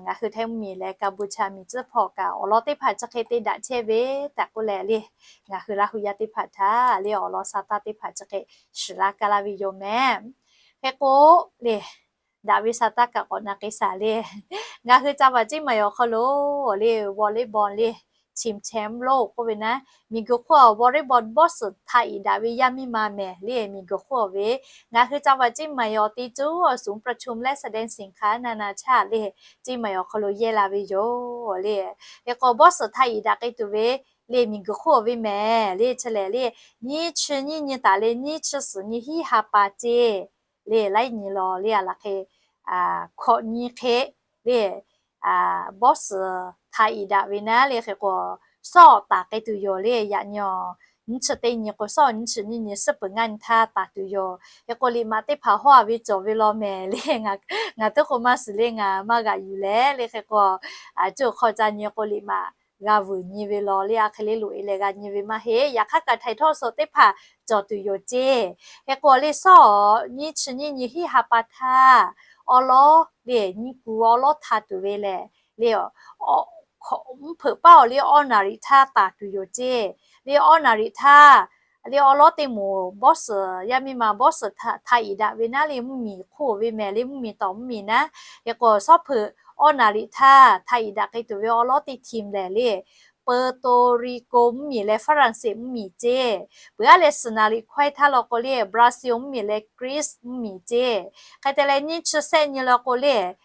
ngaˬ hui Htaiˇ mvuhˇmiˬ leh Kaˇbuˇchaˇ miˬ tcuhˉ hpawˇ kaꞈ awˬ lawn teˇ hpaˍ chi hk'e te daꞈ chehˇ ve htaꞈ k'oˆ leh le, ngaˬ hui Laˇ hu yaˇ teˇ hpaˍ htaꞈ le awˬ lawn sa taˇ teˇ hpaˍ chi hk'e shiˍ laˇ kaˇ laˇ ve yoˬ mehˍ. Hk'e k'o le, daꞈ ve sa taˇ kaꞈ k'awꞈ na k'ai shaˍ le. Ngaˬ hui ca vaꞈ ceˇ maˬ awˬ hk'aw lo le volleyball le, chim cham lo k'oˆ ve naˉ, miˬguiˬ hk'oˆ a volleyball bawˇ suhˍ htaꞈ iˍ daꞈ ve yaˇ miˇ ma mehˍ le. Miˬguiˬ hk'oˆ a ve ngaˬ hui ca vaꞈ ceˇ maˬ awˬ te cuˉ awˬ suˍ ประชุม leh แสดงสินค้านานาชาติ le, ceˇ maˬ awˬ hk'aw lo yehˇ la ve yoˬ le. Hk'e k'o bawˇ suhˍ htaꞈ iˍ daꞈ k'ai tuˬ ve le, miˬguiˬ hk'oˆ a ve mehˍ le. Chi lehˬ le, nyiˇ chi nyiˇ nyi taˍ leh nyiˇ chi suhˍ nyi hiˉ ha pa ceˇ le, laiˉ nyi law le a laˬ hk'e hkawꞈ nyi hk'e le, bawˇ suhˍ htaꞈ iˍ daꞈ ve naˉ le. Hk'e k'o sawˉ awˬ taˍ k'ai tuˬ yoˬ le. Yaꞈ nyi nyiˇ chi teˇ nyi k'o sawˉ nyiˇ chi nyiˇ nyi suhˉ peuˬ ngaˇ nyi htaˇ taˍ tuˬ yoˬ. Hk'e k'o liꞈ maꞈ teˇ hpaˍ hawˉ a ve cawˬ ve law mehˍ le. Ngaˬ tuˉ k'o maˇ shiˍ le, ngaˬ maˇ g'aꞈ yuˬ leh le. Hk'e k'o cuˇ hk'aw ca nyi k'o liꞈ maꞈ g'a vuiˬ nyi ve law le. A hk'e le loꞈ e leh g'a nyi ve maˇ heˆ. Yaꞈ hk'aˇ kaꞈ htaiˍ htawˇ suh teˇ hpaˍ cawˬ tuˬ yoˬ ceˇ. Hk'e k'o le sawˉ nyiˇ chi nyiˇ nyi hiˉ ha pa htaˇ awˉ lawˉ le, nyiˇ ku awˉ lawˉ htaˇ tuˬ ve lehˬ le, mvuhˇ hpeuꞈ paˉ awˬ le awˇ naˍ riˍ htaˇ taˍ tuˬ yoˬ ceˇ. Le awˇ naˍ riˍ htaˇ le awˉ lawˉ teˇ moˍ bawˇ suhˍ yaˇ miˇ ma bawˇ suhˍ htaꞈ iˍ daꞈ ve naˉ le, mvuhˇmiˬ hk'oˆ ve mehˍ le, mvuhˇmiˬ tawˍ mvuhˇmiˬ naˉ. Hk'e k'o sawˉ hpeuꞈ awˇ naˍ riˍ htaˇ htaꞈ iˍ daꞈ k'ai tuˬ ve awˉ lawˉ teˇ hti lehˬ le, Puerto Rico mvuhˇmiˬ leh Faraˍranˍseˍ mvuhˇmiˬ ceˇ. Peuˬ aˉ leh suhˍ naˍ riˍ hkawehˇ htaˇ law k'o le Brazil mvuhˇmiˬ leh Greece mvuhˇmiˬ ceˇ. Hk'e te leh nyiˇ chi sehˆ nyi law k'o le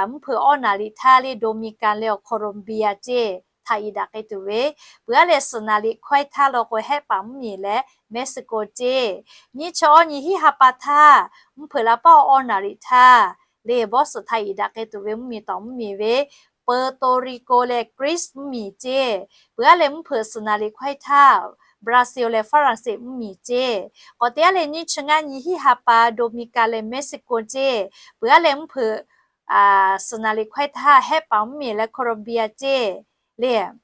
mvuhˇ hpeuꞈ awˇ naˍ riˍ htaˇ le Dominican leh awˬ Colombia ceˇ htaꞈ iˍ daꞈ k'ai tuˬ ve. Peuˬ aˉ leh suhˍ naˍ riˍ hkawehˇ htaˇ law k'o hehˆ paˍ mvuhˇmiˬ leh Mexico ceˇ. Nyiˇ chi awˇ nyi hiˉ ha pa htaˇ mvuhˇ hpeuꞈ la paˉ awˇ naˍ riˍ htaˇ le bawˇ suhˍ htaꞈ iˍ daꞈ k'ai tuˬ ve mvuhˇmiˬ tawˍ mvuhˇmiˬ ve Puerto Rico leh Greece mvuhˇmiˬ ceˇ. Peuˬ aˉ leh mvuhˇ hpeuꞈ suhˍ naˍ riˍ hkawehˇ htaˇ Brazil leh Faraˍranˍseˍ mvuhˇmiˬ ceˇ. K'awꞈ te aˉ leh nyiˇ chi ngaˇ nyi hiˉ ha pa Dominican leh Mexico ceˇ. Peuˬ aˉ leh mvuhˇ hpeuꞈ suhˍ naˍ riˍ hkawehˇ htaˇ hehˆ paˍ mvuhˇmiˬ leh Colombia ceˇ le.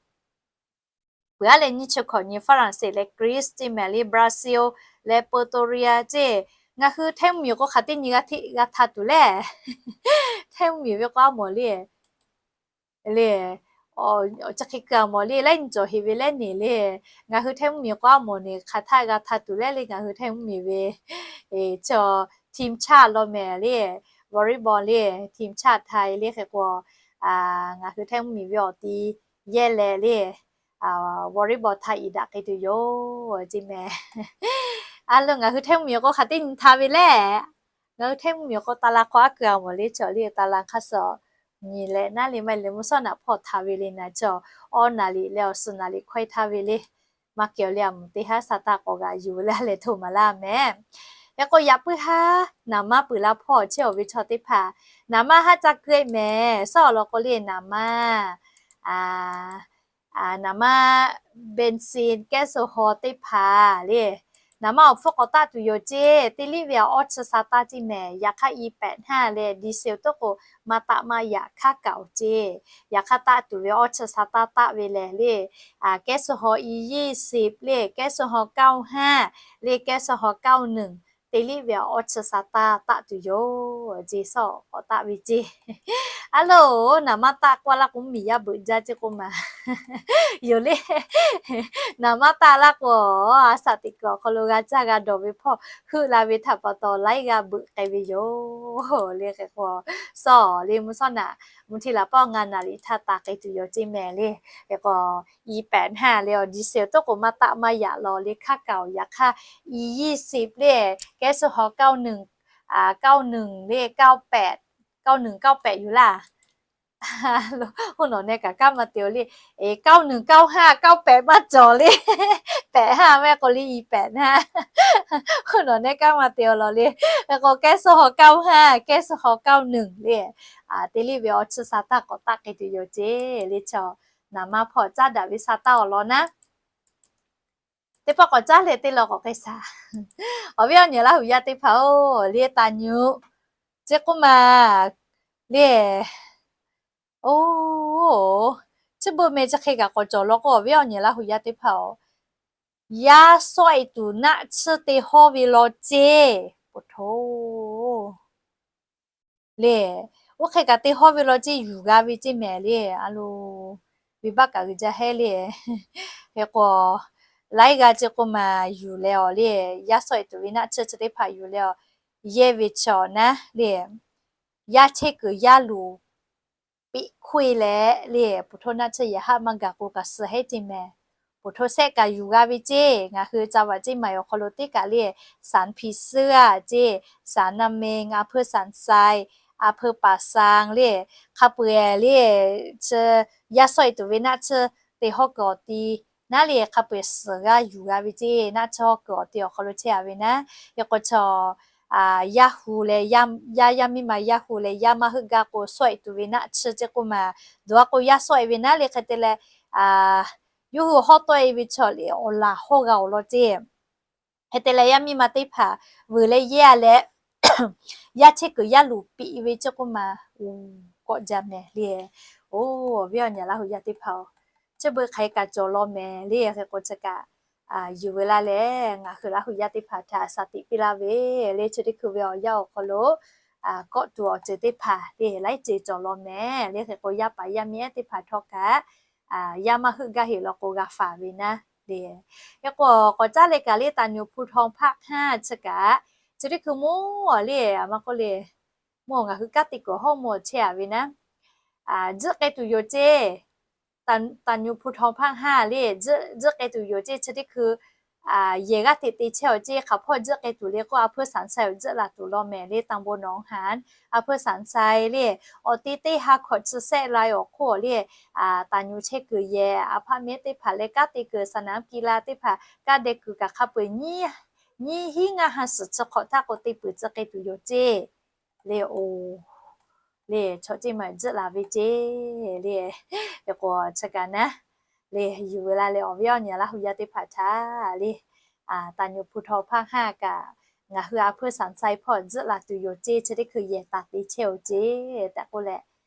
Peuˬ aˉ leh nyiˇ chi hkawꞈ nyi Faraˍranˍseˍ leh Greece ceˇ mehˍ le, Brazil leh Puerto Rico ceˇ. Ngaˬ hui Htaiˇ mvuhˇmiˬ k'o hk'aˬ teˇ nyi g'a hteˆ g'a htaˇ tuˬ le. Htaiˇ mvuhˇmiˬ ve k'o aˉ mawˬ le le Awˬ chi hk'e keu a mawˬ le, laiˉ nyi cawˬ heˍ ve leh neˬ le. Ngaˬ hui htaiˇ mvuhˇmiˬ k'o a mawˬ neˬ hk'aˬ htaˇ g'a htaˇ tuˬ leh le ngaˬ hui htaiˇ mvuhˇmiˬ ve, team chat law mehˍ le, volleyball le, team chat htaꞈ le hk'e k'o, ngaˬ hui htaiˇ mvuhˇmiˬ ve awˬ ti yehˇ leh le, volleyball htaꞈ iˍ daꞈ k'ai tuˬ yoˬ ceˇ mehˍ. A lo ngaˬ hui htaiˇ mvuhˇmiˬ k'o hk'aˬ teˇ nyi htaꞈ ve le. Ngaˬ hui htaiˇ mvuhˇmiˬ k'o ตาราง hk'aw a keu a mawˬ le, chaw le ตาราง hk'aˇ suh nyi leh naˉ le maˇ le mvuhˇ shawˉ naꞈ hpawˇ htaꞈ ve le naˍ chaw, awˇ naˍ riˍ leh awˬ suhˍ naˍ riˍ hkawehˇ htaˇ ve le. Maˇ kehˬ awˬ le a mvuhˬ teˇ haˉ sa taˇ k'awꞈ g'a yuˬ leh leh htoꞈ ma laˇ mehˍ. Yaꞈ k'o yaꞈ puiˉ haˉ naˍ maˇ peuˬ laˇ hpawˇ chehˇ awˬ ve chaw teˇ hpaˍ, naˍ maˇ haˉ caˇ keu e mehˍ. Suhˉ awˬ lawn k'o le naˍ maˇ naˍ maˇ เบนซิน แก๊สโซฮอล์ teˇ hpaˍ le, naˍ maˇ awˬ hpfuhˇ k'awꞈ taˆ tuˬ yoˬ ceˇ. Teˇ liˇ ve awˇ chi sa taˇ ceˇ mehˍ. Yaꞈ hk'aˇ อีแปดห้า leh ดีเซล toˉ k'o maˇ taˆ maˇ yaꞈ hk'aˉ kaꞈ awˬ ceˇ. Yaꞈ hk'aˇ taˆ tuˬ ve awˇ chi sa taˇ taˆ ve lehˬ le, แก๊สโซฮอล์ อียี่สิบ le, แก๊สโซฮอล์ เก้าห้า le, แก๊สโซฮอล์ เก้าหนึ่ง teˇ liˇ ve awˇ chi sa taˇ taˆ tuˬ yoˬ ceˇ. Suhˉ k'awꞈ taˆ ve ceˇ. A loˬ, naˍ maˇ taˆ k'oˆ laˇ k'o mvuhˇmiˬ yaˇ beuꞈ jaˇ ceˇ k'oˆ ma yoˬ le. Naˍ maˇ taˆ laˇ k'o, a shaꞈ teꞈ kuiˬ awˬ hk'aw lo g'a caˇ g'a dawˬ ve hpawˇ heuˆ la ve htaꞈ pa taw laiˉ g'aˇ beuꞈ k'ai ve yoˬ le. Hk'e k'o, suhˉ le mvuhˇ shawˉ naꞈ mvuhˇ hteˇ laꞈ pawˆ ngaˇ naˍ riˍ htaˇ taˍ k'ai tuˬ yoˬ ceˇ mehˍ le. Hk'e k'o, อีแปดห้า le awˬ ดีเซล toˉ k'o maˇ taˆ maˇ yaꞈ law le hk'aˉ kaꞈ awˬ. Yaꞈ hk'aˇ อียี่สิบ le, แก๊สโซฮอล์ เก้าหนึ่ง เก้าหนึ่ง le, เก้าแปด เก้าหนึ่ง เก้าแปด yoˬ laˇ. Hu nawˬ neh kaꞈ kanˉ maˇ te aˬ le, เก้าหนึ่ง เก้าห้า เก้าแปด maˇ cawˬ le. แปดห้า mehˆ k'o le อีแปดห้า. Hu nawˬ neh kanˉ maˇ te aˬ law le. Hk'e k'o แก๊สโซฮอล์ เก้าห้า แก๊สโซฮอล์ เก้าหนึ่ง le, teˇ liˇ ve awˇ chi sa taˇ k'awꞈ taˆ k'ai tuˬ yoˬ ceˇ le. Chaw naˍ maˇ hpawˇ caˉ daꞈ ve sa taˇ awˬ lawn naˉ, teˇ pawˆ k'awꞈ caˉ leh teˇ law k'awꞈ k'ai shaˍ. Awˬ viˉ awˬ nyi Laˇ huˍ yaˇ teˇ hpaˍ-oˬ, le taˍ nyi ceˇ k'oˆ ma le. Oˬ, chi beuꞈ meh chi hk'e kaꞈ k'awꞈ cawˬ law k'o, awˬ viˉ awˬ nyi Laˇ huˍ yaˇ teˇ hpaˍ-oˬ, yaˇ sawˆ e tuˬ naˆ tsuhˇ te hawˇ ve law ceˇ. Poˬ htoˇ le, oˇ hk'e kaꞈ te hawˇ ve law ceˇ, yuˬ g'a ve ceˇ mehˍ le. A loˬ, venˇbaˆ kaꞈ g'uiˬ jaˇ hehˉ le. Hk'e k'o, laiˉ g'aˇ ceˇ k'oˆ ma yuˬ leh awˬ le, yaˇ sawˆ e tuˬ ve naˆ tsuhˇ chi teˇ hpaˍ yuˬ leh awˬ, yehˇ ve chaw naˉ le, yaˇ chehˇ kuiˬ yaˇ luˬ peꞈ hkoˇ e leh le, poˬ htoˇ naˆ tsuhˇ yehˬ haˆ maˇ gaˬ k'o kaꞈ suh hehˉ ceˇ mehˍ. Poˬ htoˇ sehˆ kaꞈ yuˬ g'a ve ceˇ. Ngaˬ hui ca vaꞈ ceˇ maˬ awˬ hk'aw lo teˇ kaꞈ le, สันผีเสื้อ ceˇ, สันนาเมง, อำเภอสันทราย, อำเภอป่าซาง le, hk'a peu-eˬ le, chi yaˇ sawˆ e tuˬ ve naˆ tsuhˇ te hawˇ kuiˬ awˬ ti naˉ le, hk'a peu-eˬ suhˍ g'aˇ yuˬ g'a ve ceˇ. Naˆ tsuhˇ hawˇ kuiˬ awˬ ti awˬ hk'aw lo chehˇ a ve naˉ. Hk'e k'o chaw yaˇ hu leh, yaˇ yaˇ miˇ ma yaˇ hu leh yaˇ maˇ heuˆ gaˇ k'o sawˆ e tuˬ ve naˆ tsuhˇ ceˇ k'oˆ ma, dawˬ a k'o yaˇ sawˆ e ve naˉ le. Hk'e te leh, yawˇ hui hawˇ tawˆ e ve chaw le awˬ laˬ hawˇ g'a awˬ lawn ceˇ. Hk'e te leh yaˇ miˇ ma teˇ hpaˍ vuiˬ leh yehˇ a leh, yaˇ chehˇ kuiˬ yaˇ luˬ peꞈ ve ceˇ k'oˆ ma, kawˆ jaˇ mehˍ le. Oˬ, awˬ viˉ awˬ nyi Laˇ huˍ yaˇ teˇ hpaˍ-oˬ, chi beuꞈ hk'aˬ hk'e kaꞈ cawˬ law mehˍ le. Hk'e k'o chi kaꞈ yuˬ ve laˇ leh ngaˬ hui Laˇ huˍ yaˇ teˇ hpaˍ htaꞈ shaˍ tiꞈ piˇ laˇ ve le. Chi teˇ hkui ve awˬ yanˇ awˬ hk'aw lo kawˆ tuˬ awˬ ceuˬ teˇ hpaˍ le laiˉ ceuˬ cawˬ law mehˍ le. Hk'e k'o yaˇ paˍ yaˇ miˇ ehˉ teˇ hpaˍ htawˇ kaꞈ, yaˇ maˇ heuˆ gaˇ heˆ law k'o g'a faˍ ve naˉ le. Hk'e k'o k'awꞈ caˉ leh kaꞈ le ตาหนูภูทอง ภาคห้า chi kaꞈ, chi teˇ hkui mawˇ le, a ma k'oˆ le, mawˇ ngaˬ hui kanˉ te kuiˬ hawˇ mawˇ chehˇ a ve naˉ, tzuhˆ k'ai tuˬ yoˬ ceˇ. ตาหนูภูทอง ภาคห้า le, tzuhˆ k'ai tuˬ yoˬ ceˇ. Chi teˇ hkui yehˬ g'aˇ hteꞈ te chehˇ awˬ ceˇ. Hk'aˬ hpawˇ tzuhˆ k'ai tuˬ le k'o, a hpuiˇ สามไซ awˬ tzuhˆ laˬ tuˬ law mehˍ le. ตำบลหนองหาน อำเภอสันทราย le, awˬ te teˇ ha hkawꞈ chi sehˆ lai awˬ hk'oˆ le, ตาหนู chehˇ kuiˬ yehˬ, apartment teˇ hpaˍ leh kanˉ te kuiˬ สนามกีฬา teˇ hpaˍ, kanˉ deh kuiˬ kaꞈ hk'a peu-eˬ nyiˇ hinˉ ngaˇ ha suhˍ chi hk'awꞈ htaˇ k'o te peuˬ tcuh k'ai tuˬ yoˬ ceˇ le. Oˬ, le chaw ceˇ ma tzuhˆ laˬ ve ceˇ le. Hk'e k'o chi kaꞈ naˉ le, yuˬ ve laˇ leh awˬ viˉ awˬ nyi Laˇ huˍ yaˇ teˇ hpaˍ htaꞈ le, ตาหนูภูทอง ภาคห้า kaꞈ ngaˬ hui a hpuiˇ สามไซ hpawˇ tzuhˆ laˬ tuˬ yoˬ ceˇ. Chi teˇ hkui yehˬ taˍ te chehˇ oˬ ceˇ tehꞈ k'oˆ leh,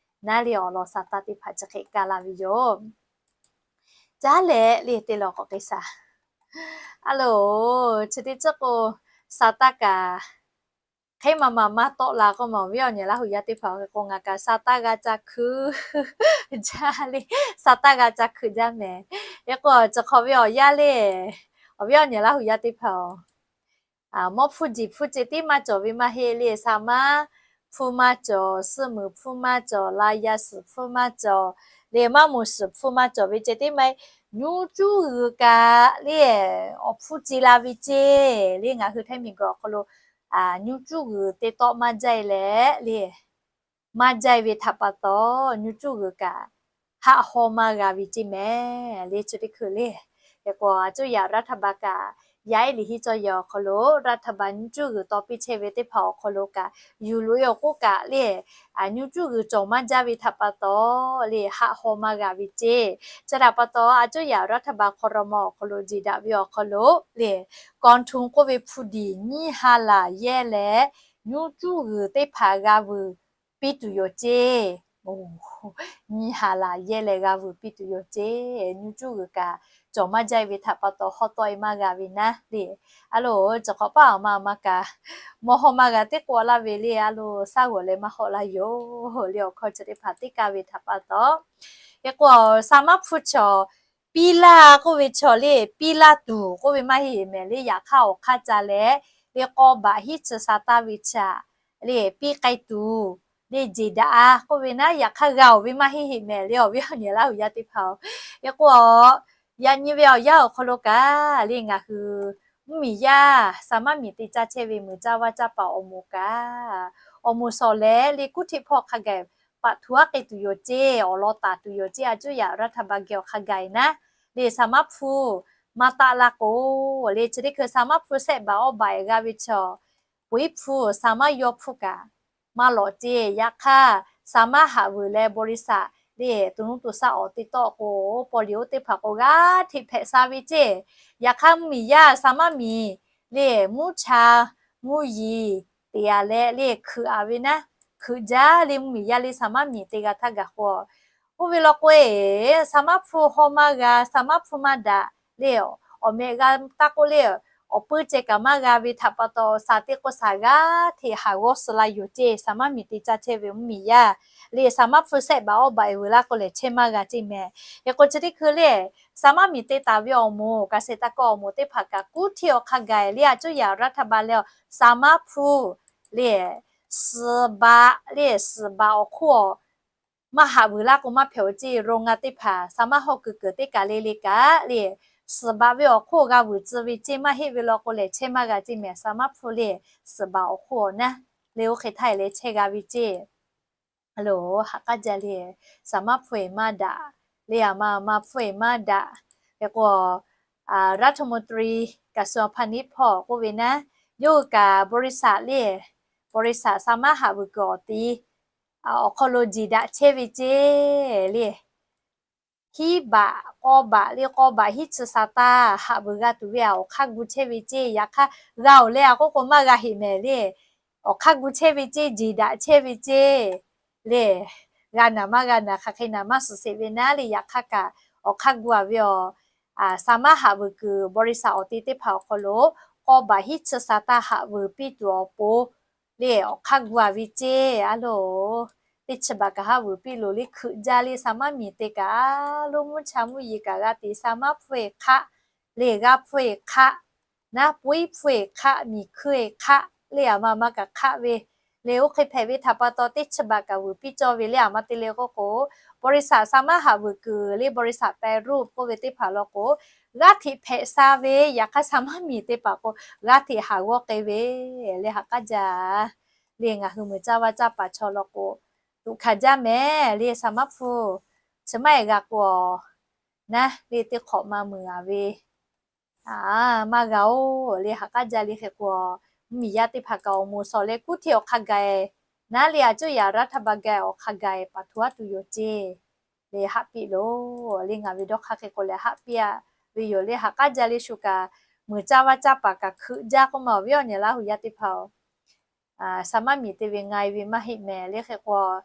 naˉ le awˬ lawn sa taˇ teˇ hpaˍ chi hk'e kaˇ laˇ ve yoˬ. Caˉ leh le te lawˬ k'awꞈ k'ai shaˍ. A loˬ, chi teˇ ceuˬ k'o, sa taˇ kaꞈ Hk'e maˇ maˇ maˇ tawˆ la k'oˆ ma, awˬ viˉ awˬ nyi Laˇ huˍ yaˇ teˇ hpaˍ, hk'e k'o ngaˬ kaꞈ sa taˇ g'a ca hkui jaˇ le, sa taˇ g'a ca hkui jaˇ mehˍ. Hk'e k'o, chi hk'awꞈ ve awˬ yanˇ le, awˬ viˉ awˬ nyi Laˇ huˍ yaˇ teˇ hpaˍ-oˬ, mawˇ hpfuhˇ jeˬ hpfuhˇ ceh tiˉ maˇ cawˬ ve maˇ heˆ le. Sa maˉ hpfuhˇ maˇ cawˬ, suhˆ muiˬ hpfuhˇ maˇ cawˬ, la yaˇ suhˍ hpfuhˇ maˇ cawˬ le, maˇ moˍ suhˍ hpfuhˇ maˇ cawˬ ve ceh tiˉ maˇ heˆ. Nyiˇ cuˇ g'uiˬ kaꞈ le, awˬ hpfuhˇ ce la ve ceh le, ngaˬ hui Htaiˇ miˬguiˬ awˬ hk'aw lo nyiˇ cuˇ g'uiˬ teˇ tawˆ maˇ jaˇ e leh le, maˇ jaˇ e ve htaꞈ pa taw, nyiˇ cuˇ g'uiˬ kaꞈ haˆ haw maˇ g'a ve ceh mehˍ le, chi teˇ hkui le. Hk'e k'o, a cuˇ yaꞈ รัฐบาล kaꞈ yaˇ ehˉ liꞈ henˇ cawˇ yehˬ awˬ hk'aw lo รัฐบาล nyiˇ cuˇ g'uiˬ taw piˇ chehˇ ve teˇ hpaˍ awˬ hk'aw lo kaꞈ yuˬ loꞈ e awˬ k'oˆ kaꞈ le, nyiˇ cuˇ g'uiˬ cawˬ maˇ jaˇ ve htaꞈ pa taw le, haˆ haw maˇ g'a ve ceh. Chi htaꞈ pa taw, a cuˇ yaꞈ รัฐบาล ครม. awˬ hk'aw lo jeˬ daꞈ ve awˬ hk'aw lo le, กองทุน k'oˆ ve hpu diˬ nyiˇ ha laˬ yehˇ leh nyiˇ cuˇ g'uiˬ teˇ hpaˍ g'a vuiˬ piˇ tuˬ yoˬ ceh. Nyiˇ ha laˬ yehˇ leh g'a vuiˬ piˇ tuˬ yoˬ ceh. Nyiˇ cuˇ g'uiˬ kaꞈ cawˬ maˇ jaˇ e ve htaꞈ pa taw, hawˉ tawˆ e maˇ g'a ve naˉ le. A loˬ, cawˬ hk'awꞈ paˆ awˬ ma awˬ ma kaꞈ mawˇ hawˉ maˇ g'a teˇ k'o laˇ ve le, a loˬ, shaˉ g'awˬ leh maˇ hawˆ laˇ yoˬ le. Awˬ hkawˇ chi teˇ hpaˍ teˇ kaˇ ve htaꞈ pa taw, hk'e k'o, sa maˉ hpfuhˇ chaw, piˇ laˇ k'oˆ ve chaw le, piˇ laˇ tuˬ k'oˆ ve maˇ heˆ mehˍ le. Yaꞈ hk'aˇ awˬ hk'aˇ ca leh le, k'aw baꞈ hiˉ chi sa taˇ ve chaw le, piˇ k'ai tuˬ le, jeˬ daꞈ-a k'oˆ ve naˉ, yaꞈ hk'aˇ g'a-oˬ ve maˇ heˆ heˆ mehˍ le, awˬ viˉ awˬ nyi Laˇ huˍ yaˇ teˇ hpaˍ-oˬ. Hk'e k'o, yaꞈ nyi ve awˬ yanˇ awˬ hk'aw lo kaꞈ le, ngaˬ hui mvuhˇmiˬ yaˇ sa maˉ miˬ te caˇ chehˇ ve muiˬ caˇ vaˇ caˇ paˍ awˬ moˍ kaꞈ, awˬ moˍ shawˍ leh le, kuˉ hteˆ hpawˇ hk'a gaˬ paˍ htu aˉ k'ai tuˬ yoˬ ceh, awˬ lawn taˍ tuˬ yoˬ ceh. A cuˇ yaꞈ รัฐบาล geh awˬ hk'a gaˬ e naˉ le, sa maˉ hpfuhˇ maˇ taˆ laˇ k'o le, chi teˇ hkui sa maˉ hpfuhˇ shehˆ baꞈ awˇ baꞈ e g'a ve chaw, puiˉ hpfuhˇ sa maˉ yaw hpfuhˇ kaꞈ maˇ lawꞈ ceh. Yaꞈ hk'aˇ, sa maˉ haꞈ vuiˬ leh บริษัท le, to nuˇ to shaˆ awˬ te tawˆ k'o, paw liꞈ oˇ teˇ hpaˍ k'o g'aˇ hteꞈ hpehꞈ sha ve ceh. Yaꞈ hk'aˇ, mvuhˇmiˬ yaˇ sa maˉ miˬ le, mvuhˇ cha mvuhˇ yiˍ teꞈ-a leh le, hkeuꞈ-a ve naˉ, hkeuꞈ jaˇ le, mvuhˇmiˬ yaˇ le sa maˉ miˬ te g'a htaˇ gaˬ k'o, oˇ ve law k'o e, sa maˉ hpfuhˇ haw maˇ g'a, sa maˉ hpfuhˇ maˇ daꞈ le, awˬ meh g'a taˇ k'oˆ le, awˬ puiˉ ceh kaꞈ maˇ g'a ve htaꞈ pa taw, shaˍ teˇ k'oˆ shaˍ g'aˇ hteꞈ haˍ g'awˇ suh la yoˬ ceh. Sa maˉ miˬ te caˇ chehˇ ve mvuhˇmiˬ yaˇ le, sa maˇ hpfuhˇ shehˆ baꞈ awˇ baꞈ e vuiˬ laˇ k'o lehˬ, chehˇ maˇ g'a ceh mehˍ. Hk'e k'o, chi teˇ hkui le, sa maˉ miˬ te taˍ ve awˬ moˍ, kaꞈ shehˍ taˇ kawˆ awˬ moˍ teˇ hpaˍ kaꞈ kuˉ hteˆ awˬ hk'a gaˬ le, a cuˇ yaꞈ รัฐบาล leh, sa maˉ hpfuhˇ le, suhˍ baꞈ le, suhˍ baꞈ awˬ hk'oˆ maˇ haꞈ vuiˬ laˇ k'o maˇ hpehꞈ-oˬ ceh. โรงงาน teˇ hpaˍ sa maˉ hawˇ kuiˬ kuiˬ teˇ kaˬ le le kaꞈ le, suhˍ baꞈ ve awˬ hk'oˆ g'a vuiˬ tcuh ve ceh maˇ heˆ ve law k'o lehˬ, chehˇ maˇ g'a ceh mehˍ. Sa maˉ hpfuhˇ le, suhˍ baꞈ awˬ hk'oˆ naˉ le, oˇ hk'e htaˇ e leh chehˇ g'a ve ceh. A loˬ, haꞈ k'aˉ jaˇ le, sa maˉ hpfuhˇ e maˇ daꞈ le, aˬ ma aˬ ma hpfuhˇ e maˇ daꞈ. Hk'e k'o, รัฐมนตรี กระทรวงพาณิชย์ hpawˇ k'oˆ ve naˉ, yawˇ hui kaꞈ บริษัท le, บริษัท sa maˉ haꞈ vuiˬ kuiˬ awˬ ti awˬ hk'aw lo jeˬ daꞈ chehˇ ve ceh le, hiˉ baꞈ k'aw baꞈ le, k'aw baꞈ hiˉ chi sa taˇ haꞈ vuiˬ g'a tuˬ ve awˬ hk'aˇ gu chehˇ ve ceh. Yaꞈ hk'aˇ, g'a-oˬ leh a k'oˆ k'o maˇ g'a heꞈ mehˍ le, awˬ hk'aˇ gu chehˇ ve ceh, jeˬ daꞈ chehˇ ve ceh le. G'a naˍ maˇ g'a naˍ, hk'aˬ hk'e naˍ maˇ suhˍ sheˍ ve naˉ le. Yaꞈ hk'aˇ kaꞈ awˬ hk'aˇ gu-a ve awˬ, sa maˉ haꞈ vuiˬ kuiˬ บริษัท awˬ ti teˇ hpaˍ awˬ hk'aw lo k'aw baꞈ hiˉ chi sa taˇ haꞈ vuiˬ piˇ tuˬ awˬ pon le, awˬ hk'aˇ gu-a ve ceh. A loˬ, teˇ chi baꞈ kaꞈ haꞈ vuiˬ piˇ loˬ le, hkeuꞈ jaˇ le. Sa maˉ miˬ te kaꞈ a loˉ mvuhˇ cha mvuhˇ yiˍ kaꞈ g'a te, sa maˉ hpfuhˇ e hk'aˆ le, g'a hpfuhˇ e hk'aˆ naˉ, puiˉ hpfuhˇ e hk'aˆ, miˬ hkui e hk'aˆ le, aˬ ma aˬ ma kaꞈ hk'aˆ ve le. Oˇ hk'e hpehꞈ ve htaꞈ pa taw, teˇ chi baꞈ kaꞈ vuiˬ piˇ cawˇ ve le. Aˬ ma te le k'oˆ k'o, บริษัท sa maˉ haꞈ vuiˬ kuiˬ le, บริษัท แปรรูป k'oˆ ve teˇ hpaˍ law k'o, g'aˇ hteꞈ hpehꞈ sha ve. Yaꞈ hk'aˇ, sa maˉ miˬ te paˍ k'o, g'aˇ hteꞈ haˍ g'awˇ k'ai ve le, haꞈ k'aˉ jaˇ le. Ngaˬ hui muiˬ caˇ vaˇ caˇ paˍ chaw law k'o, tuꞈ hkanˍ jaˇ mehˍ le. Sa maˉ hpfuhˇ chi maˇ e g'a k'o, naˉ le, teˇ hk'awꞈ ma muiˬ-a ve maˇ g'a-oˬ le, haꞈ k'aˉ jaˇ le. Hk'e k'o, mvuhˇmiˬ yaˇ teˇ hpaˍ kaꞈ awˬ moˍ shawˍ leh kuˉ hteˆ awˬ hk'a gaˬ naˉ le, a cuˇ yaꞈ รัฐบาล geh awˬ hk'a gaˬ paˍ htu aˉ tuˬ yoˬ ceh le, haˆ piˇ loˬ le. Ngaˬ ve dawˇ hk'aˇ hk'e k'o lehˬ, haˆ piˇ-a ve yoˬ le. Haꞈ k'aˉ jaˇ le. Shu kaꞈ muiˬ caˇ vaˇ caˇ paˍ kaꞈ hkeuꞈ jaˇ k'oˆ ma, awˬ viˉ awˬ nyi Laˇ huˍ yaˇ teˇ hpaˍ-oˬ, sa maˉ miˬ te ve nga e ve maˇ heˆ mehˍ le. Hk'e k'o,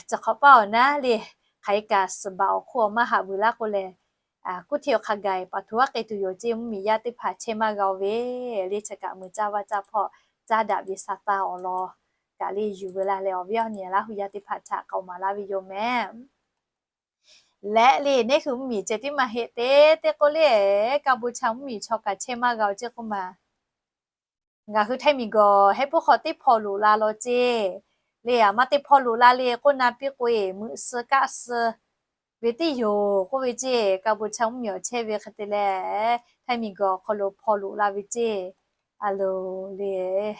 chi hk'awꞈ paˇ awˬ naˉ le, hk'aˬ hk'e kaꞈ suhˍ baꞈ awˬ hk'oˆ awˬ maˇ haꞈ vuiˬ laˇ k'o lehˬ, kuˉ hteˆ awˬ hk'a gaˬ paˍ htu aˉ k'ai tuˬ yoˬ ceh, mvuhˇmiˬ yaˇ teˇ hpaˍ chehˇ maˇ g'a-oˬ ve le. Chi kaꞈ muiˬ caˇ vaˇ caˇ hpawˇ caˇ daꞈ ve sa taˇ awˬ lawn kaꞈ le yuˬ veu la leh awˬ viˉ awˬ nyi Laˇ hu yaˇ teˇ hpaˍ htaꞈ k'aoˍ maˍ laˇ ve yoˬ mehˍ. Leh le neˇ hui mvuhˇmiˬ ceh tiˉ maˇ heˆ, teˇ teˇ k'oˆ le, Kaˇ bon cha mvuhˇmiˬ chaw kaꞈ chehˇ maˇ g'a-o ceˇ k'oˆ ma. Ngaˬ hui Htaiˇ miˬ guiˬ hehˉ puiˉ hk'aw teˇ hpawˇ loꞈ la law ceˇ. Le aˬ ma teˇ hpawˇ loꞈ la le k'oˆ na piˇ k'o e, meuꞈ suh kaˆ suh ve tiˉ yoˬ k'oˆ ve ceˇ. Kaˇ bon cha mvuhˇmiˬ awˬ chehˇ ve hk'e te leh, Htaiˇ miˬ guiˬ awˬ hk'aw lo hpawˇ loꞈ la ve ceˇ. A loˬ le,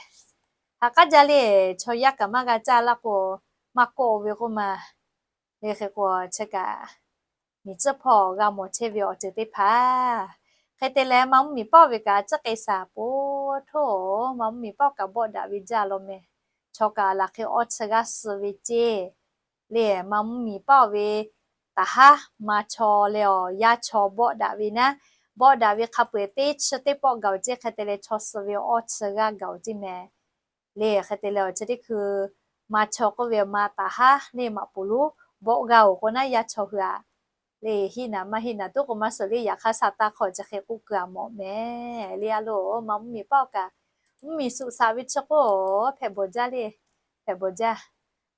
ha k'aˉ jaˇ le, chaw yaˇ kaꞈ maˇ g'a caˇ laˇ k'o, maˇ kawˆ-o ve k'oˆ ma. Le hk'e k'o chi kaꞈ miˬ tcuhˇ hpawˇ g'a mawˬ chehˇ ve awˬ ceuˬ teˇ hpaˍ. Hk'e te leh ma mvuhˇmiˬ paˆ ve kaꞈ tcuhˉ k'ai shaˍ po htoˇ, ma mvuhˇmiˬ paˆ kaꞈ bawˆ daꞈ ve jaˇ law mehˍ. Chaw kaꞈ laˬ hk'e awˇ chi g'aˇ suh ve ceˇ. Le ma mvuhˇmiˬ paˆ ve taˍ haˉ ma chaw leh awˬ yaˇ chaw bawˆ daꞈ ve naˉ, bawˆ daꞈ ve hk'a peu-eˬ teˇ chi teˇ pawˆ gaˬ-oˬ ceˇ. Hk'e te leh chaw suh ve awˇ chi g'aˇ gaˬ-oˬ ceˇ mehˍ. Le hk'e te leh awˬ chi teˇ hkui ma chaw k'oˆ ve ma taˍ haˉ le maꞈ poˍ lonˉ bawˆ g'a-oˬ k'o naˉ, yaˇ chaw hui aꞈ le hiˆ naˍ maˇ hiˆ naˍ tuˉ k'o maˇ suhˍ le, yaꞈ hk'aˇ sa taˇ hk'aw chi hk'e k'oˆ keu-a mawˬ mehˍ. Le a loˬ ma mvuhˇmiˬ paˆ kaꞈ mvuhˇmiˬ suꞈ shaꞈ ve chi k'o hpehꞈ bawˬ jaˇ le, hpehꞈ bawˬ jaˇ.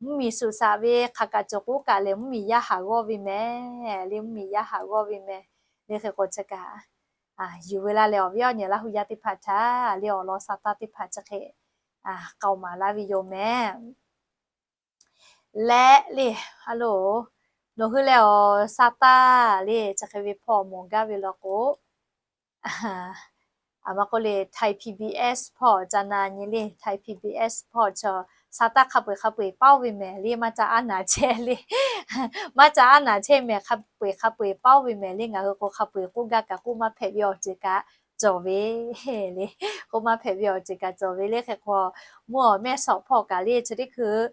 Mvuhˇmiˬ suꞈ shaꞈ ve hk'aˬ kaꞈ cawˬ k'o kaꞈ lehˬ mvuhˇmiˬ yaˇ haˍ g'awˇ ve mehˍ. Le mvuhˇmiˬ yaˇ haˍ g'awˇ ve mehˍ. Le hk'e k'o chi kaꞈ yuˬ veu la leh awˬ viˉ awˬ nyi Laˇ hu yaˇ teˇ hpaˍ htaꞈ le awˬ lawn sa taˇ teˇ hpaˍ chi hk'e k'aoˍ maˍ laˇ ve yoˬ mehˍ. Leh le, a loˬ, nawˬ hui leh awˬ sa taˇ le chi hk'e ve hpawˇ mawˬ gaˇ ve law k'o, aˬ ma k'oˆ le Thai P B S hpawˇ ca na nyi le, Thai P B S hpawˇ chaw sa taˇ hk'a peu-eˬ hk'a peu-eˬ paˇ-oˆ ve mehˍ. Le maˇ ca aˉ naˍ chehˇ le, maˇ ca aˉ naˍ chehˇ mehˍ, hk'a peu-eˬ hk'a peu-eˬ paˇ-oˆ ve mehˍ. Le ngaˬ hui k'o hk'a peu-eˬ k'oˆ gaˇ kaꞈ k'oˆ maˇ hpehꞈ ve awˬ ceuˬ kaꞈ cawˬ ve le, k'oˆ maˇ hpehꞈ ve awˬ ceuˬ kaꞈ cawˬ ve. Le hk'e k'o mvuhˇ awˬ mehˆ shawˍ hpawˇ kaꞈ le chi teˇ hkui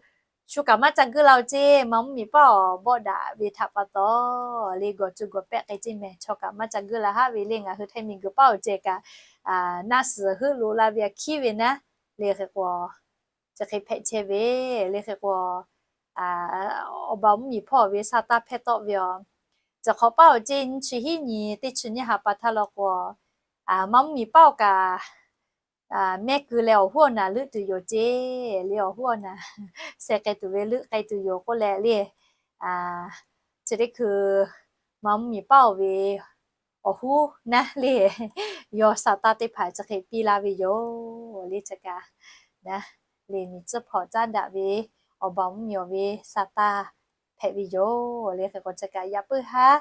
shu kaꞈ maˇ ca guiˇ la-o ceˇ. Ma mvuhˇmiˬ paˆ awˬ bawˆ daꞈ ve htaꞈ pa taw le gawˬ cuˇ gawˬ pehˆ k'ai ceˇ mehˍ. Chaw kaꞈ maˇ ca guiˇ la haˆ ve le ngaˬ hui Htaiˇ miˬ guiˬ paˆ awˬ ceh kaꞈ naˆ suhˍ heuˆ loꞈ la ve aꞈ hkiˉ ve naˉ. Le hk'e k'o chi hk'e hpehꞈ chehˇ ve. Le hk'e k'o awˬ ba mvuhˇmiˬ hpawˇ ve sa taˇ hpehˇ tawˆ ve aˬ, cawˬ hk'awꞈ paˉ awˬ ceˇ nyiˇ chi hiˉ nyi teˇ chi nyiˇ ha pa htaˇ law k'o, ma mvuhˇmiˬ paˆ awˬ kaꞈ mehˆ keu leh awˬ huˉ awˬ naˍ leuˆ tuˬ yoˬ ceˇ. Le awˬ huˉ awˬ naˍ sheh k'ai tuˬ ve leuˆ k'ai tuˬ yoˬ k'oˆ leh le, chi teˇ hkui ma mvuhˇmiˬ paˆ awˬ ve awˬ huˉ naˉ le yawˇ sa taˇ teˇ hpaˍ chi hk'e piˇ laˇ ve yoˬ. Le chi kaꞈ naˉ le miˬ tcuhˇ hpawˇ caˉ daꞈ ve awˬ ba mvuhˇmiˬ awˬ ve sa taˇ hpehꞈ ve yoˬ. Le hk'e k'o chi kaꞈ yaꞈ puiˉ haˉ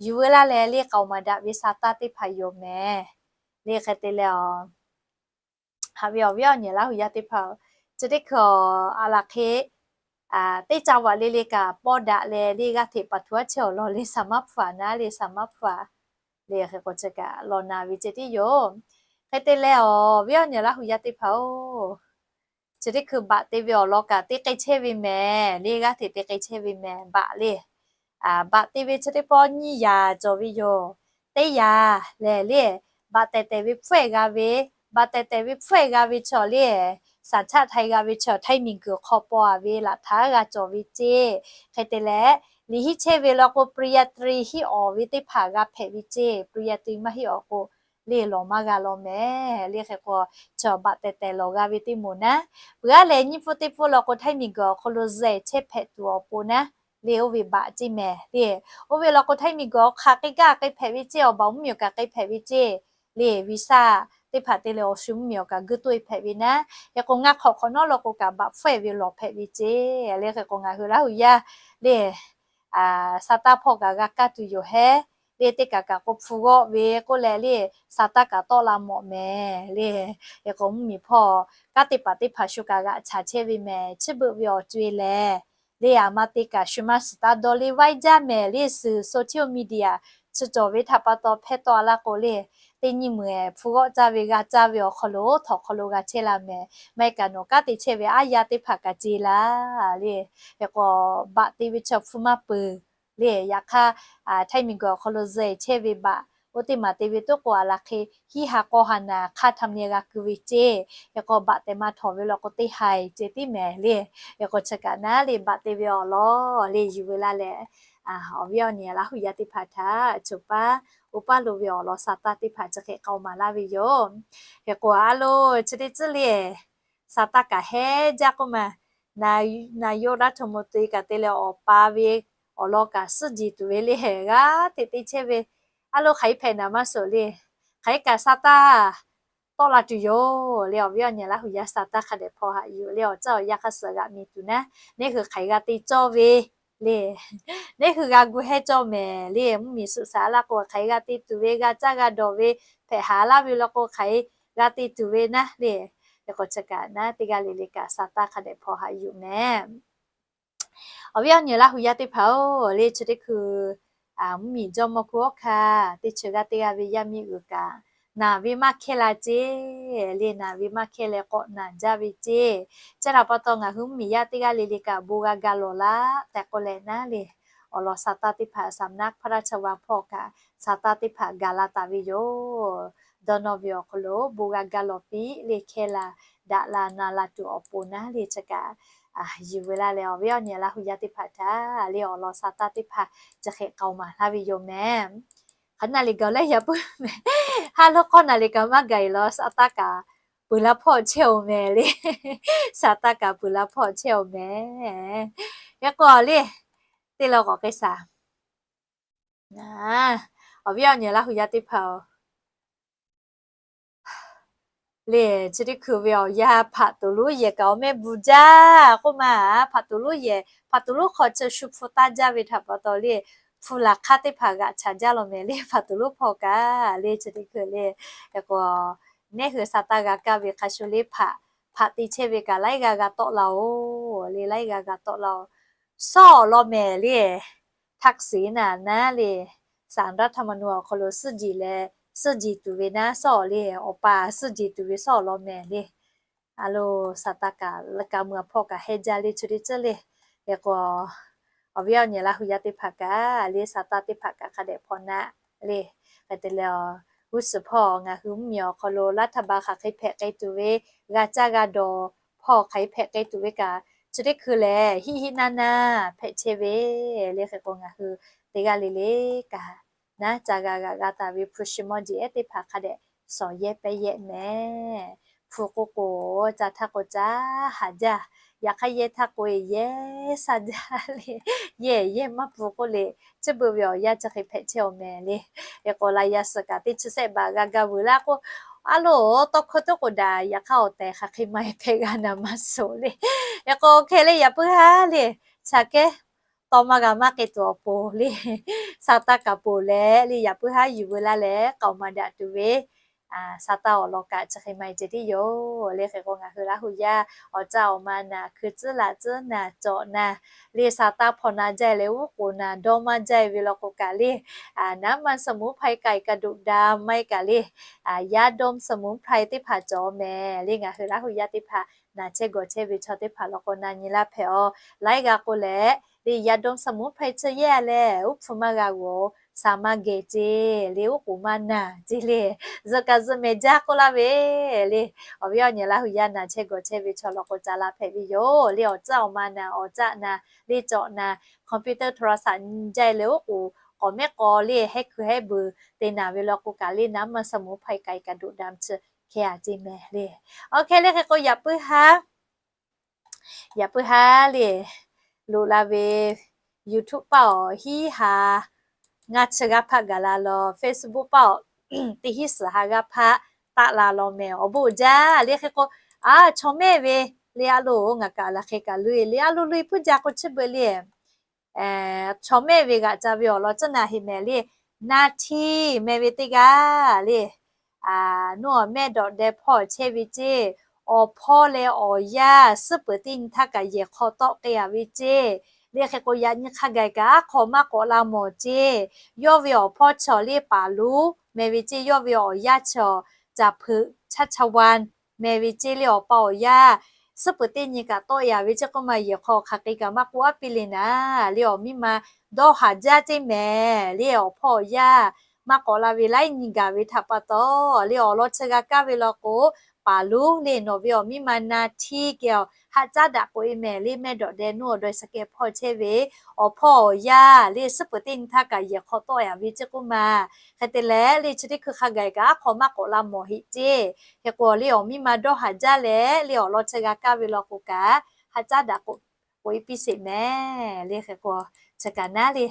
yuˬ veu laˇ leh le k'aoˍ maˍ daꞈ ve sa taˇ teˇ hpaˍ yoˬ mehˍ. Le hk'e te leh a haꞈ ve awˬ viˉ awˬ nyi Laˇ hu yaˇ teˇ hpaˍ-oˬ, chi teˇ hkui aˬ laˬ hk'e teˇ ca vaꞈ le le kaꞈ pawˇ daꞈ leh le g'aˇ hteꞈ paˍ htu aˉ chehˇ awˬ lawn le saˍ maˉ hpu-a naˉ le saˍ maˉ hpu-a. Le hk'e k'o chi kaꞈ lawˬ naˍ ve ceh tiˉ yoˬ. Hk'e te leh awˬ viˉ awˬ nyi Laˇ hu yaˇ teˇ hpaˍ-oˬ, chi teˇ hkui baꞈ te ve awˬ lawn kaꞈ te k'ai chehˇ ve mehˍ. Le g'aˇ hteꞈ te k'ai chehˇ ve mehˍ baꞈ le. Baꞈ te ve chi teˇ pawˆ nyiˇ yaꞈ cawˬ ve yoˬ. Teˇ yaꞈ lehˬ le, baꞈ tehˬ tehˬ ve hpfuhˇ-ehˍ g'a ve, baꞈ tehˬ tehˬ ve hpfuhˇ-ehˍ g'a ve chaw le, saˍ chaˆ Htaiˇ g'a ve chaw Htaiˇ miˬ guiˬ hk'aw paw-a ve laꞈ htaˇ g'a cawˬ ve ceˇ. Hk'e te leh, liꞈ hiˆ chehˇ ve law k'o ปริญญาตรี hiˆ awˍ ve teˇ hpaˍ g'a hpehꞈ ve ceˇ. ปริญญาตรี maˇ hiˆ awˍ k'o, le lawˬ maˇ g'a law mehˍ. Le hk'e k'o, chaw baꞈ tehˬ tehˬ lawˬ g'a ve teˇ moˍ naˉ, peuˬ-aˉ leh nyiˇ pfuhˇ teˇ pfuhˇ law k'o Htaiˇ miˬ guiˬ awˬ hk'aw lo zehˬ chehˇ hpehꞈ tuˬ awˬ pon naˉ, le oˇ ve baꞈ ceˇ mehˍ le. Oˇ ve law k'o Htaiˇ miˬ guiˬ awˬ hk'aˬ k'ai gaˇ k'ai hpehꞈ ve ceˇ, awˬ baꞈ mvuhˇmiˬ awˬ kaꞈ k'ai hpehꞈ ve ceˇ. Le visa teˇ hpaˍ te leh awˬ shu mvuhˇmiˬ awˬ kaꞈ guˇ toˆ-e hpehꞈ ve naˉ. Hk'e k'o ngaˇ hk'awꞈ hk'awꞈ nawˉ law k'o kaꞈ baꞈ hpfuhˇ-ehˍ ve lawˬ hpehꞈ ve ceˇ. Le hk'e k'o ngaˬ hui Laˇ hu yaˇ le, sa taˇ hpawˇ kaꞈ g'a kaˇ tuˬ yoˬ hehˉ. Le teˇ kaꞈ kaꞈ k'o hpu g'awˆ ve k'oˆ leh le, sa taˇ kaꞈ tawˆ la mawꞈ mehˍ le. Hk'e k'o mvuhˇmiˬ hpawˇ kanˉ teˇ hpaˍ teˇ hpaˍ shu kaꞈ g'aꞈ chaˍ chehˇ ve mehˍ. Chi beuꞈ ve awˬ co-e lehˬ, le aˬ ma te kaꞈ shu maˇ suhˍ taˇ dawˇ le vaiˇ jaˇ mehˍ le. Suhˍ social media chi cawˬ ve htaꞈ pa taw hpehˇ tawˆ-a laˇ k'o le, teˇ nyi meuˬ-ehˍ hpu g'awˆ caˇ ve g'a caˇ ve awˬ hk'aw lo htawꞈ hk'aw lo g'a chehˇ la mehˍ. Maˇ heˆ kaꞈ nawˬ kanˉ te chehˇ ve aˉ yaˇ teˇ hpaˍ kaꞈ ce laˇ le. Hk'e k'o baꞈ te ve chaw hpu maˇ peuˬ le. Yaꞈ hk'aˇ Htaiˇ miˬ guiˬ awˬ hk'aw lo zehˬ chehˇ ve baꞈ oˇ teˇ maˬ te ve toˉ k'o aˬ laˬ hk'e hiˆ ha k'aw ha naˍ hk'aˇ htaꞈ meh g'a keu ve ceˇ. Hk'e k'o baꞈ tehˬ ma htawnˍ ve law k'o teˇ haiˬ ceh tiˉ mehˍ le. Hk'e k'o chi kaꞈ naˉ le baꞈ te ve awˬ lawn le yuˬ veu laˇ leh, awˬ viˉ awˬ nyi Laˇ hu yaˇ teˇ hpaˍ htaꞈ choˬ paˉ oˇ paˉ lo ve awˬ lawn sa taˇ teˇ hpaˍ chi hk'e k'aoˍ maˍ laˇ ve yoˬ. Hk'e k'o a loˬ chi teˇ tcuhˉ le Saˍtanˍ kaꞈ hehˉ jaˇ k'oˆ ma, na yawˇ daˇ htoꞈ ma te kaꞈ te leh awˬ pa ve awˬ lawn kaꞈ suhˉ jiˬ tuˬ ve le, g'aˇ hteꞈ te chehˇ ve, a lo hk'aˬ hk'e hpehꞈ naˍ maˇ suhˍ le. Hk'aˬ hk'e kaꞈ Saˍtanˍ tawˆ la tuˬ yoˬ le. Awˬ viˉ awˬ nyi Laˇ hu yaˇ Saˍtanˍ hk'a dehꞈ hpaw haꞈ yuˬ le, awˬ tcuhˉ awˬ yanˇ hk'a suhˍ g'aꞈ miˬ tuˬ naˉ, neˇ hui hk'aˬ hk'e g'a te cawˇ ve le, neˇ hui g'a gu hehˉ cawˇ mehˍ le. Mvuhˇmiˬ suhˍ shaˍ laˇ k'o hk'aˬ hk'e g'a te tuˬ ve, g'a caˇ g'a dawˬ ve, hpehꞈ haˍ laˇ ve law k'o hk'aˬ hk'e g'a te tuˬ ve naˉ le. Hk'e k'o chi kaꞈ naˉ teˇ g'aˇ le le kaꞈ Saˍtanˍ hk'a dehꞈ hpaw haꞈ yuˬ mehˍ. Awˬ viˉ awˬ nyi Laˇ hu yaˇ teˇ hpaˍ-oˬ, le chi teˇ hkui mvuhˇmiˬ jawˇmawˇ hku awˬ hk'aˇ teˇ chi g'aˇ teˇ g'aˇ ve yaˇ miˇ uiˍ kaꞈ, naˬ ve maˇ hkehˇ la ceˇ le. Naˬ ve maˇ hkehˇ leh k'awꞈ naˬ jaˇ ve ceˇ. Chi htaꞈ pa taw ngaˬ hui mvuhˇmiˬ yaˇ teˇ g'aˇ le le kaꞈ bon g'a ga lawˬ laˇ tehꞈ k'oˆ leh naˉ le, awˬ lawn Saˍtanˍ teˇ hpaˍ saˍnaˆ hpaˇ daˇ chaˇ va hpawˇ kaꞈ Saˍtanˍ teˇ hpaˍ gaˬ la taˍ ve yoˬ. Dawˇ nawˇ ve awˬ hk'aw lo bon g'a ga lawˬ piˇ le, hkehˇ la daꞈ la na la tuˬ awˬ pon naˉ le chi kaꞈ yuˬ ve laˇ leh, awˬ viˉ awˬ nyi Laˇ hu yaˇ teˇ hpaˍ htaꞈ le awˬ lawn Saˍtanˍ teˇ hpaˍ chi hk'e k'aoˍ maˍ laˇ ve yoˬ mehˍ. Hk'aˬ naˬ le gaˬ leh yaꞈ puiˉ mehˍ. Ha lawˇ k'awˇ naˬ le kaꞈ maˇ gaˬ e law Saˍtanˍ kaꞈ peuˬ la hpawˇ chehˇ-oˬ mehˍ le. Saˍtanˍ kaꞈ peuˬ la hpawˇ chehˇ-oˬ mehˍ. Yaꞈ k'o le, teˇ law k'awꞈ k'ai shaˍ. Awˬ viˉ awˬ nyi Laˇ hu yaˇ teˇ hpaˍ-oˬ, le chi teˇ hkui ve awˬ yanˇ hpaꞈ tuˬ lonˉ yehˬ kaꞈ awˬ mehˆ bvuhꞈ jaˇ k'oˆ ma. Hpaꞈ tuˬ lonˉ yehˬ, hpaꞈ tuˬ lonˉ hk'aw chi shu hpu taˇ jaˇ ve htaꞈ pa taw le, hpu laˬ hk'aˇ teˇ hpaˍ g'aꞈ chaˍ jaˇ law mehˍ le. Hpaꞈ tuˬ lonˉ hpawˇ kaꞈ le chi teˇ hkui le, k'o, neˇ hui Saˍtanˍ g'a kaˇ ve hk'a shu le hpaꞈ, hpaꞈ te chehˇ ve kaꞈ laiˉ g'aˇ g'a tawˆ la-oˬ le, laiˉ g'aˇ g'a tawˆ la-oˬ. Sawˉ awˬ lawn mehˍ le, htaˇ siˍ naˍ naˉ le, saˍraˍ htaˇ maˇ nu awˬ hk'aw lo suhˉ jiˬ leh, suhˉ jiˬ tuˬ ve naˉ sawˉ awˬ le, awˬ pa suhˉ jiˬ tuˬ ve sawˉ awˬ lawn mehˍ le. A lo, Saˍtanˍ kaꞈ leh ka mui awˬ hpawˇ kaꞈ heh jaˇ le chi teˇ ceuˬ le. Hk'e k'o, awˬ viˉ awˬ nyi Laˇ hu yaˇ teˇ hpaˍ kaꞈ le Saˍtanˍ teˇ hpaˍ kaꞈ hk'a dehꞈ hpaw naˆ le. Hk'e te leh, g'uˇ suhˍ hpawˇ ngaˬ hui mvuhˇmiˬ awˬ hk'aw lo laˇ htaˇ ba hk'aˬ hk'e hpehꞈ k'ai tuˬ ve, g'a caˇ g'a dawˬ hpawˇ hk'aˬ hk'e hpehꞈ k'ai tuˬ ve kaꞈ, chi teˇ hkui lehˬ hiˆ hiˆ naˇ naˇ hpehꞈ chehˇ ve le. Hk'e k'o ngaˬ hui teˇ g'aˇ le le kaꞈ naˉ ca g'a g'aꞈ g'a taˍ ve hpu shi mawˇ jeˬ ehˉ teˇ hpaˍ hk'a dehꞈ shawˍ yehˇ pehˇ yehˇ mehˍ. Hpu k'oˆ k'o, ca htaˇ k'o ca haˍ jaˇ, yaꞈ hk'aˇ yehˇ htaˇ k'o yehˇ sha jaˇ le. Yehˇ yehˇ maˇ pfuhˍ k'oˆ le, chi beuꞈ ve awˬ yanˇ chi hk'e hpehꞈ chehˇ-oˬ mehˍ le. Hk'e k'o la yaˇ suhˍ kaꞈ teˇ chi sehˆ baˬ g'a ga vuiˬ laˇ k'o, a lo, tawˇ hkawˇ teˇ k'o daꞈ yaꞈ hk'aˇ awˬ tehˬ hk'aˬ hk'e maˇ hpehꞈ g'a naˍ maˇ suhˍ le. Hk'e k'o hk'e le yaꞈ puiˉ haˉ le, chaꞈ kehˉ tawˇ maˇ g'a maˇ k'ai tuˬ awˬ pon le, Saˍtanˍ kaꞈ ponˬ leh le yaꞈ puiˉ haˉ yuˬ veu laˇ leh k'aoˍ maˍ daꞈ tuˬ ve Saˍtanˍ awˬ lawn kaꞈ chi hk'e maˇ heˆ ceh tiˉ yoˬ le. Hk'e k'o ngaˬ hui Laˇ hu yaˇ awˬ caˇ awˬ ma naˍ, hkui tcuhˉ laꞈ tcuhˉ naˍ, cawꞈ naˍ le, Saˍtanˍ hpawnˬ na jaˇ leh uˉ k'oˍ naˍ dawˇ maˇ jaˇ ve law k'o kaꞈ le, naˉ maˇ saˍ muˉ hpaˇ kaꞈ kaꞈ doꞈ da maˇ kaꞈ le, yaˇ dawˇ saˍ muˉ hpaˇ teˇ hpaˍ cawˬ mehˍ le. Ngaˬ hui Laˇ hu yaˇ teˇ hpaˍ naˍ chehˇ gawˬ chehˇ ve chaw teˇ hpaˍ law k'o na nyi laˇ hpehꞈ-aw. Laiˉ g'aˇ k'o leh le yaˇ dawˇ saˍ muˉ hpaˇ chi yehˇ leh uˉ hpu maˇ g'a g'awˬ, shaˍ maˇ geh ceˇ le, uˉ k'oˍ maˇ naˬ ceˇ le, zuhꞈ kaꞈ zuhꞈ mehˍ jaˇ k'oˆ laˇ ve le. Awˬ viˉ awˬ nyi Laˇ hu yaˇ naˍ chehˇ gawˬ chehˇ ve chaw law k'o ca la hpehꞈ ve yoˬ le. Awˬ caˇ awˬ ma naˍ, awˬ caˆ naˍ, le cawꞈ naˍ, computer โทรศัพท์ jaˇ leh uˉ k'oˍ k'awꞈ mehˉ k'aw le hehˉ hkui hehˉ beuˬ te naˍ ve law k'o kaꞈ le naˉ maˇ saˍ muˉ hpaˇ kaꞈ kaꞈ doꞈ da chi hk'e a ceˇ mehˍ le. Awˬ hk'e le hk'e k'o yaꞈ puiˉ haˉ yaꞈ puiˉ haˉ le, loꞈ la ve YouTube paˆ awˬ hiˉ ha ngaˇ chi g'aˇ hpaˆ gaˬ la law, Facebook paˆ awˬ teˇ hiˉ suhˍ ha g'aˇ hpaˆ taˆ la law mehˍ. Awˬ bon uiˍ jaˇ le. Hk'e k'o, a, chaw mehˆ ve le a lo ngaˬ kaꞈ laˬ hk'e kaꞈ loꞈ e le a lo loꞈ e puiˉ jaˇ k'o chi beuꞈ le chaw mehˆ ve g'aꞈ ca ve awˬ lawn tcuhˉ naˍ heˍ mehˍ le, naˍ htiˇ mehˍ ve teˇ g'aˇ le, nuˇ awˬ mehˆ dawꞈ deh hpawˇ chehˇ ve ceˇ, awˬ hpawˇ leh awˬ yaˇ suhˉ peuˬ teˇ nyi htaˇ kaꞈ yehˬ hk'aw tawˆ k'ai a ve ceˇ le. Hk'e k'o yaꞈ nyi hk'a gaˬ kaꞈ aˉ hk'aw maˇ k'awꞈ la mawˬ ceˇ. Yawˇ ve awˬ hpawˇ chi awˬ le paˍ lonˉ mehˍ ve ceˇ, yawˇ ve awˬ yaˇ chi awˬ caˍ hpeuꞈ chaˇ chaˇ wanˇ mehˍ ve ceˇ le. Awˬ pa awˬ yaˇ suhˉ peuˬ teˇ nyi kaꞈ tawˆ e a ve ceˇ k'oˆ ma yehˬ hk'aw hk'aˬ k'ai kaꞈ maˇ k'oˆ aˉ piˇ le naˍ le. Awˬ miˇ ma dawˇ haˍ jaˇ ceˇ mehˍ le. Awˬ hpawˇ awˬ yaˇ maˇ k'awꞈ la ve laiˉ nyi gaˬ ve htaꞈ pa taw, le awˬ lawn chi g'a kaˇ ve law k'o, paˍ lonˉ le nawˬ ve awˬ miˇ ma na htiˇ geh awˬ haꞈ caˉ daꞈ k'oꞈ e mehˍ le mehˆ dawꞈ deh nuˇ awˬ daweh shaˍ keh hpawˇ chehˇ ve awˬ hpawˇ awˬ yaˇ le suhˉ peuˬ teˇ nyi htaˇ kaꞈ yehˬ hk'awꞈ tawˆ yaꞈ ve ceˇ k'oˆ ma. Hk'e te leh le chi teˇ hkui hk'a gaˬ kaꞈ aˉ hk'aw maˇ k'awꞈ la mawˬ heˆ ceˇ. Hk'e k'o le awˬ miˇ ma dawˇ haˍ jaˇ leh le awˬ lawn chi g'a kaˇ ve law k'o kaꞈ, haꞈ caˉ daꞈ k'oꞈ k'oꞈ e piˇ sheˍ mehˍ le. Hk'e k'o chi kaꞈ naˉ le,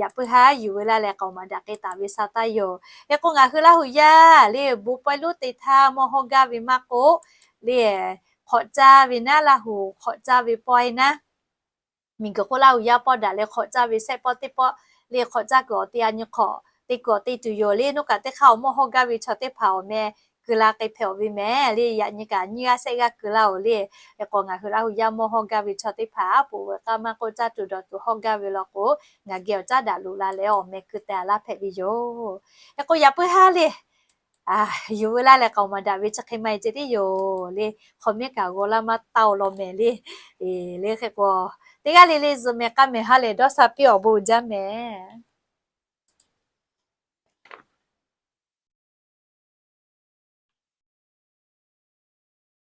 yaꞈ puiˉ haˉ yuˬ ve laˇ leh k'aoˍ maˍ daꞈ k'e taˍ ve sha taˇ yoˬ. Hk'e k'o ngaˬ hui Laˇ huˍ yaˇ le bon pawehˇ lonˉ te htaˇ mawˇ hawˇ gaˇ ve maˇ k'oˆ le, hk'awꞈ caˇ ve naˉ, Laˇ huˍ hk'awꞈ caˇ ve pawehˇ naˉ, miˬguiˬ hk'oˆ Laˇ huˍ yaˇ pawˆ daꞈ leh hk'awꞈ caˇ ve shehˆ pawˆ teˇ pawˆ le hk'awꞈ caˇ kuiˬ awˬ te a nyi hk'awꞈ te kuiˬ awˬ te tuˬ yoˬ le. Nawˬ kaꞈ teˇ hk'aˇ awˬ mawˇ hawˇ gaˇ ve chaw teˇ hpaˍ awˬ meh keu la k'ai hpehꞈ-oˬ ve mehˍ le. Yaꞈ nyi kaꞈ nyiˇ g'aˇ shehˆ g'aˇ keu laˇ-oˬ le. Hk'e k'o ngaˬ hui Laˇ huˍ yaˇ mawˇ hawˇ gaˇ ve chaw teˇ hpaˍ aˉ poꞈ veuꞈ k'aˇ maˇ k'oˆ caˇ tuˬ dawˬ tuˬ hawˇ gaˇ ve law k'o, ngaˬ geh awˬ caˉ daꞈ loꞈ la leh awˬ meh keu teh laˇ hpehꞈ ve yoˬ. Hk'e k'o yaꞈ puiˉ haˉ le, yuˬ ve laˇ leh k'aoˍ maˍ daꞈ ve chi hk'e maˇ heˆ ceh tiˉ yoˬ le. Hk'aw mehˉ kaꞈ g'aw laˇ maˇ taˇ-oˬ law mehˍ le. Le hk'e k'o teˇ g'aˇ le le zuhꞈ mehˍ k'aˇ mehˍ haˉ lehˬ dawˇ sha piˇ awˬ bon jaˇ mehˍ.